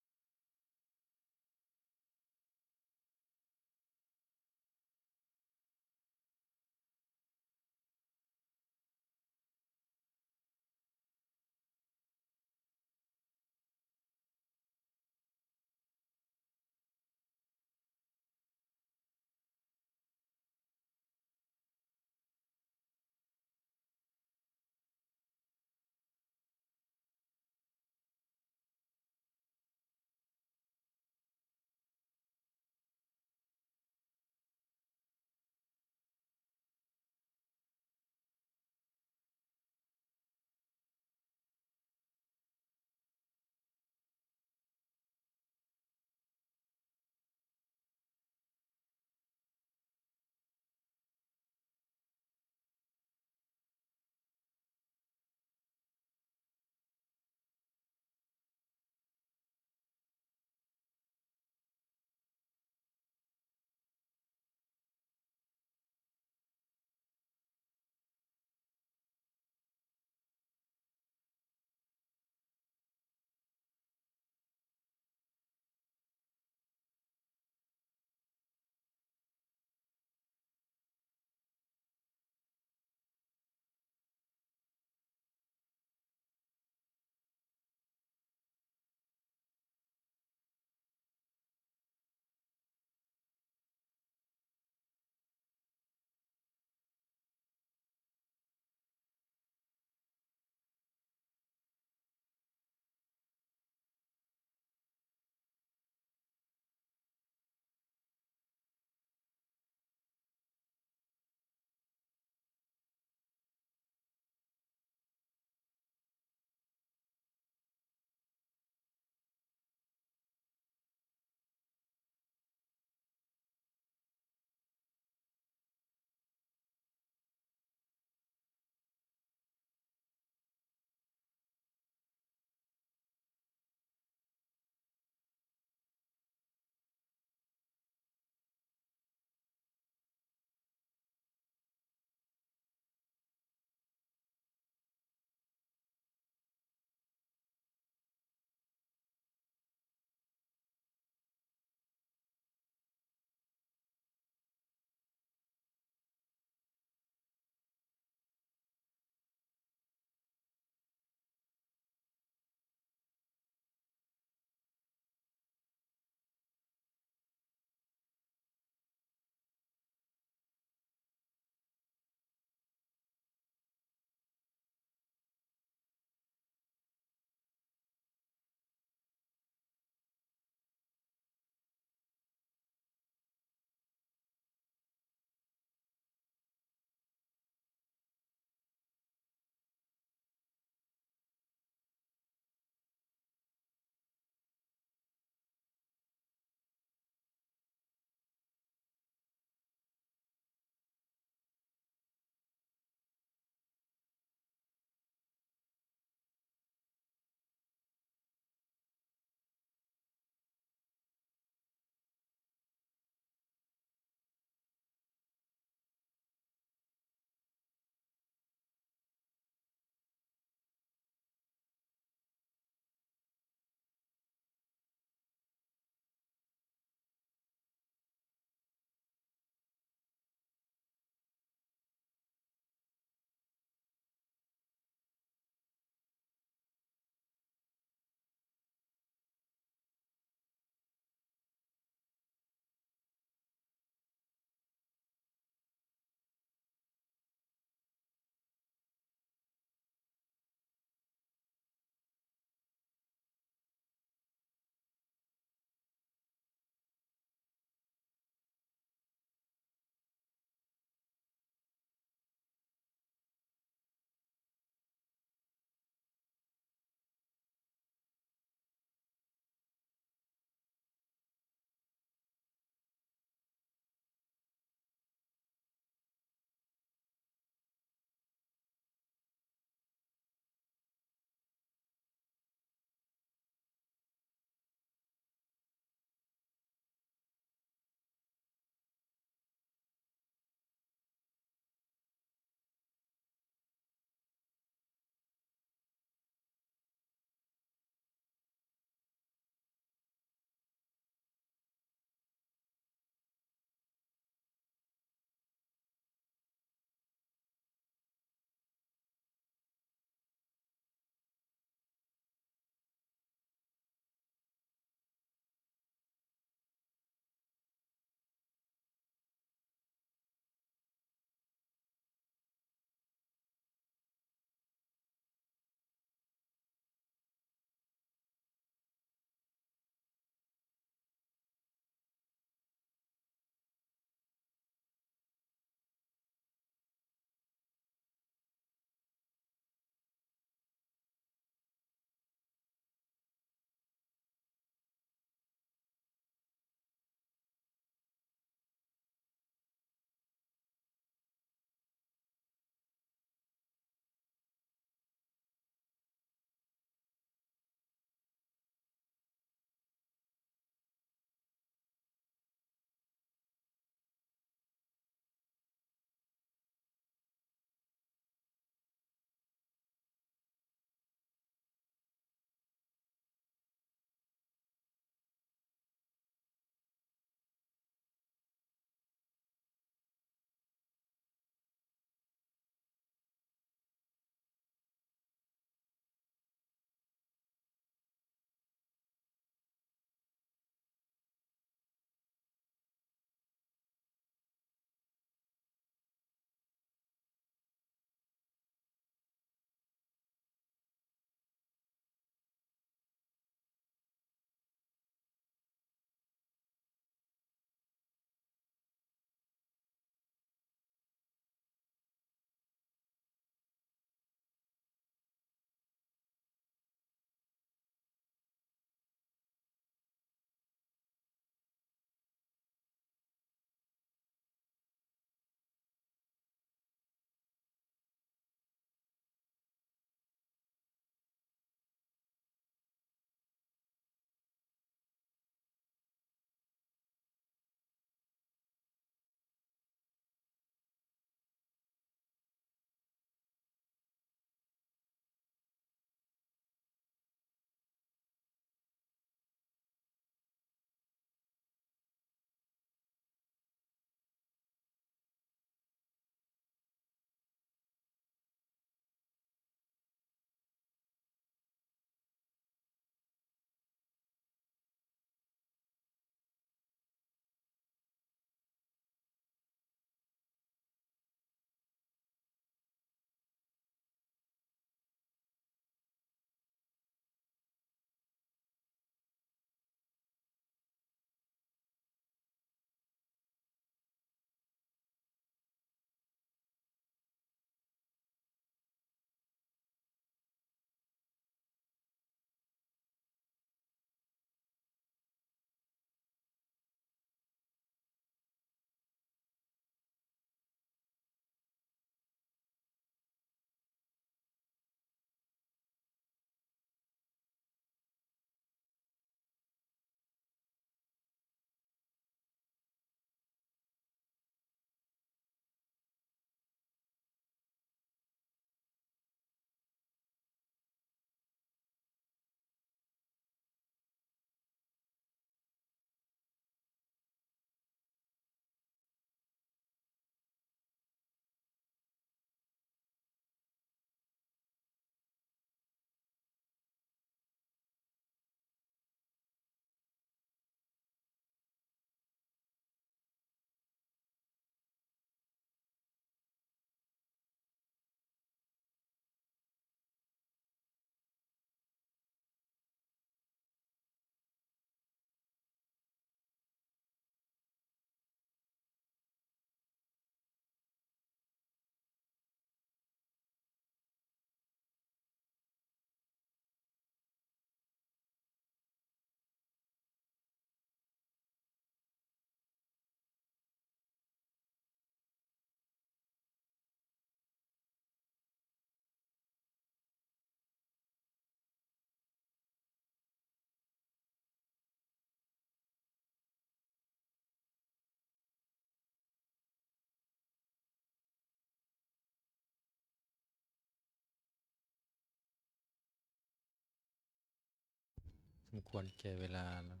สมควรแก่เวลาแล้ว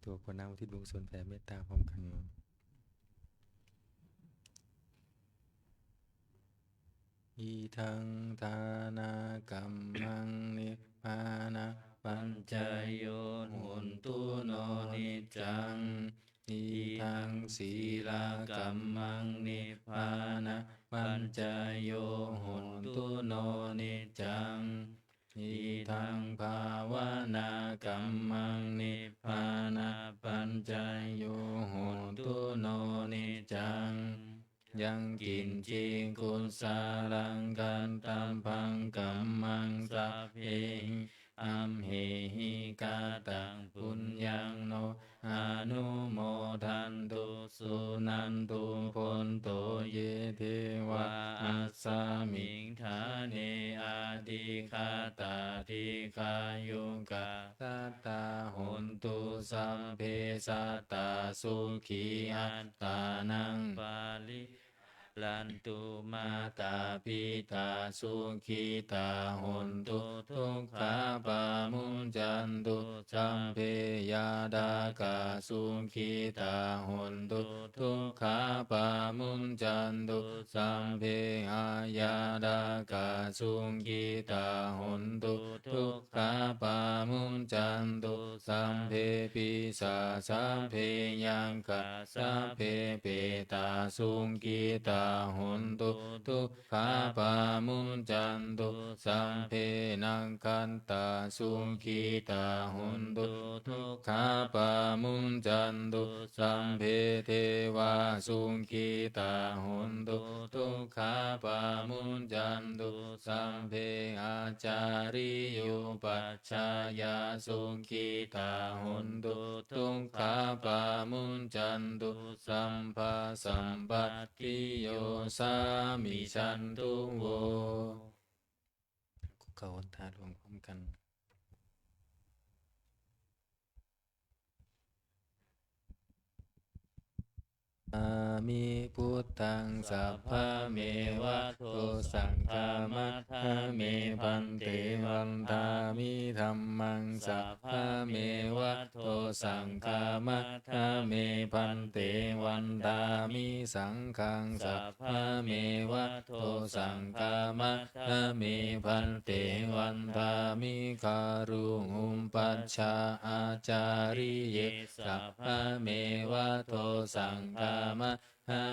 ตัวควรนั่งอุทิศบุญกุศลแผ่เมตตาพร้อมกัน Idaṃ dānakammaṃ nibbānapaccayo hotu no niccaṃ. Idaṃ sīlakammaṃ nibbānapaccayo hotu no niccaṃ. Idaṃ bhāvanākammaṃ nibbānapaccayo hotu no niccaṃ. Yaṃ kiñci kusalaṃ kattabbaṃ kammaṃ sabbehi amhehi kataṃ puññaṃ no anumodantu suṇantu bhonto ye devā asmiṃ ṭhāne adhigatā dīghāyukā sadā hontu sabbe sattā sukhī attānaṃ pariharantu. Mātā pitā sukhitā hontu dukkhā pamuñcantu sabbe. Ñātakā sukhitā hontu dukkhā pamuñcantu sabbe. Aññātakā sukhitā hontu dukkhā pamuñcantu sabbe. Pisā sabbe yakkhā sabbe petā sukhitā hontu dukkhā pamuñcantu sabbe. Nakkhattā sukhitā hontu dukkhā pamuñcantu sabbe. Devā sukhitā hontu dukkhā pamuñcantu sabbe. Ācariyupajjhāyā sukhitā hontu dukkhā pamuñcantu sabbasampattiyo samijjhantu vo. คุกเข่าวันทาหลวงพร้อมกัน Namāmi buddhaṃ sabbameva dosaṃ khamatha me bhante. Vandāmi dhammaṃ sabbameva dosaṃ khamatha me bhante. Vandāmi saṅghaṃ sabbameva dosaṃ khamatha me bhante. Vandāmi guru upajjhā ācariyū sabbameva dosaṃ khamatha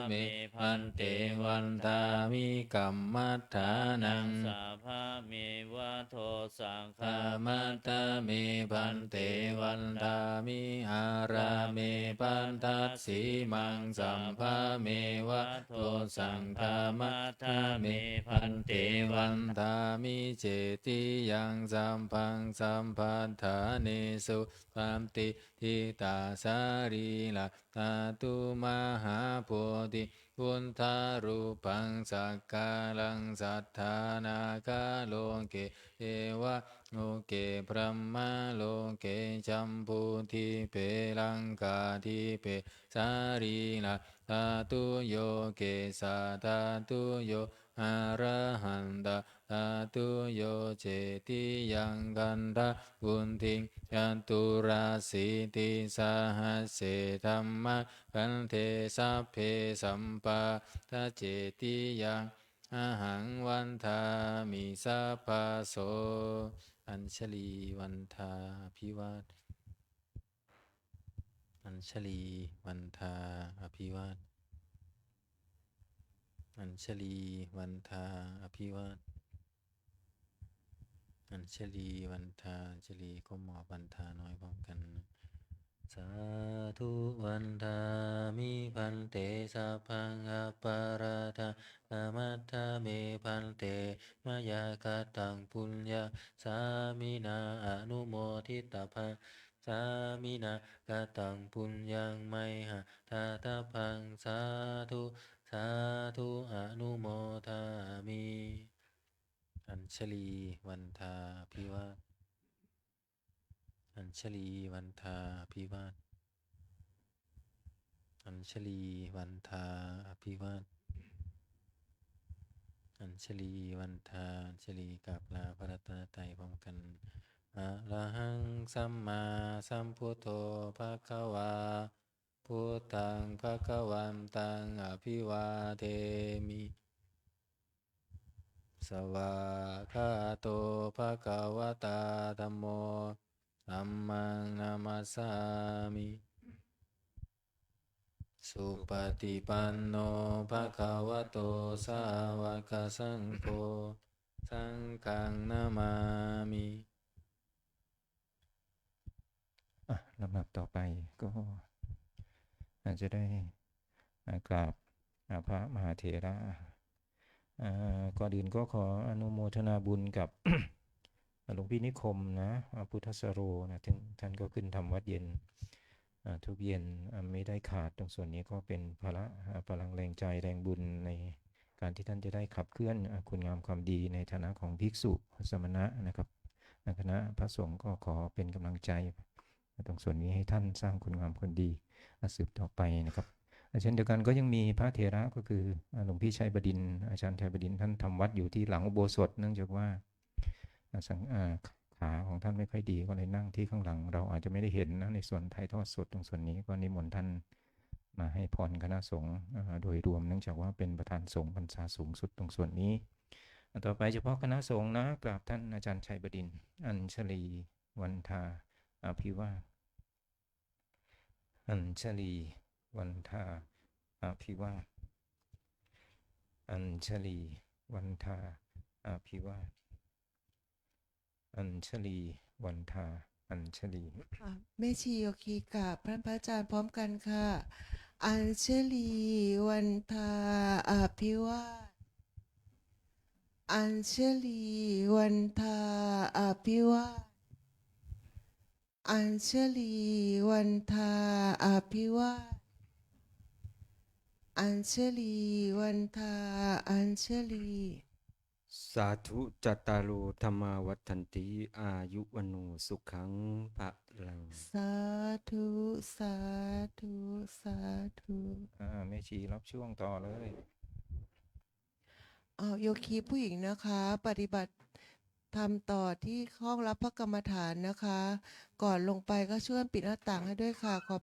me bhante. Vandāmi kammaṭṭhānaṃ sabbameva dosaṃ khamatha me bhante. Vandāmi ārāme pattasimaṃ sabbameva dosaṃ khamatha me bhante. Vandāmi cetiyaṃ sabbaṃ sabbaṭṭhānesu patiṭṭhitā sarīrā dhātu mahābodhi buddharūpaṃ sakkāraṃ sadā nāgaloke devaloke brahmaloke jambudīpe laṅkādīpe sarīradhātuyo kesadhātuyo arahantātudhātuyo cetiyaṃ gandhabuddhiṃ caturāsītisahassadhammakkhandhe sabbe sampadaccetiyaṃ ahaṃ vandāmi sabbaso. Añjalī vandā abhivāda Añjalī vandā abhivāda Añjalī vandā abhivāda Añjalī vandā Añjalī ก้มหมอบวันทาน้อยพร้อมกัน Sādhu vandāmi bhante sabbaṃ aparādhaṃ khamatha me bhante mayā kataṃ puññaṃ sāminā anumoditabbaṃ sāminā kataṃ puññaṃ mayhaṃ dātabbaṃ sādhu sādhu anumodāmi. Añjalī vandā abhivāda Añjalī vandā abhivāda Añjalī vandā abhivāda ชลีวันทาชลีกราบลาพระรัตนตรัยพร้อมกัน Arahaṃ sammāsambuddho bhagavā, buddhaṃ bhagavantaṃ abhivādemi. Svākkhāto bhagavatā dhammo, dhammaṃ namassāmi. Supaṭipanno bhagavato sāvakasaṅgho, saṅghaṃ namāmi. อ่ะ ลำดับต่อไปก็อาจจะได้ อ่ะ กราบ อ่ะ พระมหาเถระ อ่า ก่อนอื่นก็ขออนุโมทนาบุญกับ หลวงพี่นิคมนะ อ่า พุทธสโรนะ ซึ่งท่านก็ขึ้นทำวัดเย็น อ่า ทุกเย็น อ่า ไม่ได้ขาด ตรงส่วนนี้ก็เป็นพละ อ่า พลังแรงใจแรงบุญในการที่ท่านจะได้ขับเคลื่อน อ่า คุณงามความดีในฐานะของภิกษุสมณะนะครับ อ่า คณะพระสงฆ์ก็ขอเป็นกำลังใจ ตรงส่วนนี้ให้ท่านสร้างคุณงามความดี อ่า สืบต่อไปนะครับ อ่า เช่นเดียวกันก็ยังมีพระเถระก็คือ อ่า หลวงพี่ชัยบดินทร์ อาจารย์ชัยบดินทร์ ท่านทำวัดอยู่ที่หลังอุโบสถ เนื่องจากว่า อ่า สัง- อ่า ขาของท่านไม่ค่อยดี ก็เลยนั่งที่ข้างหลัง เราอาจจะไม่ได้เห็นนะ ในส่วนถ่ายทอดสดตรงส่วนนี้ ก็นิมนต์ท่านมาให้พรคณะสงฆ์ อ่า โดยรวม เนื่องจากว่าเป็นประธานสงฆ์พรรษาสูงสุดตรงส่วนนี้ อ่า ต่อไปเฉพาะคณะสงฆ์นะ กราบท่านอาจารย์ชัยบดินทร์ Añjalī vandā abhivā- Añjalī vandā abhivā- Añjalī vandā abhivā- Añjalī vandā Añjalī. อ่ะ แม่ชีโยคีกราบท่านพระอาจารย์พร้อมกันค่ะ Añjalī vandā abhivā- Añjalī vandā abhivā- Añjalī vandā abhivā- Añjalī vandā Añjalī. Sādhu. Cattāro dhammā vaḍḍhanti, āyu vaṇṇo sukhaṃ balaṃ. Sādhu, sādhu, sādhu. อ่า แม่ชีรับช่วงต่อเลย เอ่อ โยคีผู้หญิงนะคะ ปฏิบัติธรรมต่อที่ห้องรับพระกรรมฐานนะคะ ก่อนลงไปก็ช่วยปิดหน้าต่างให้ด้วยค่ะ ขอบ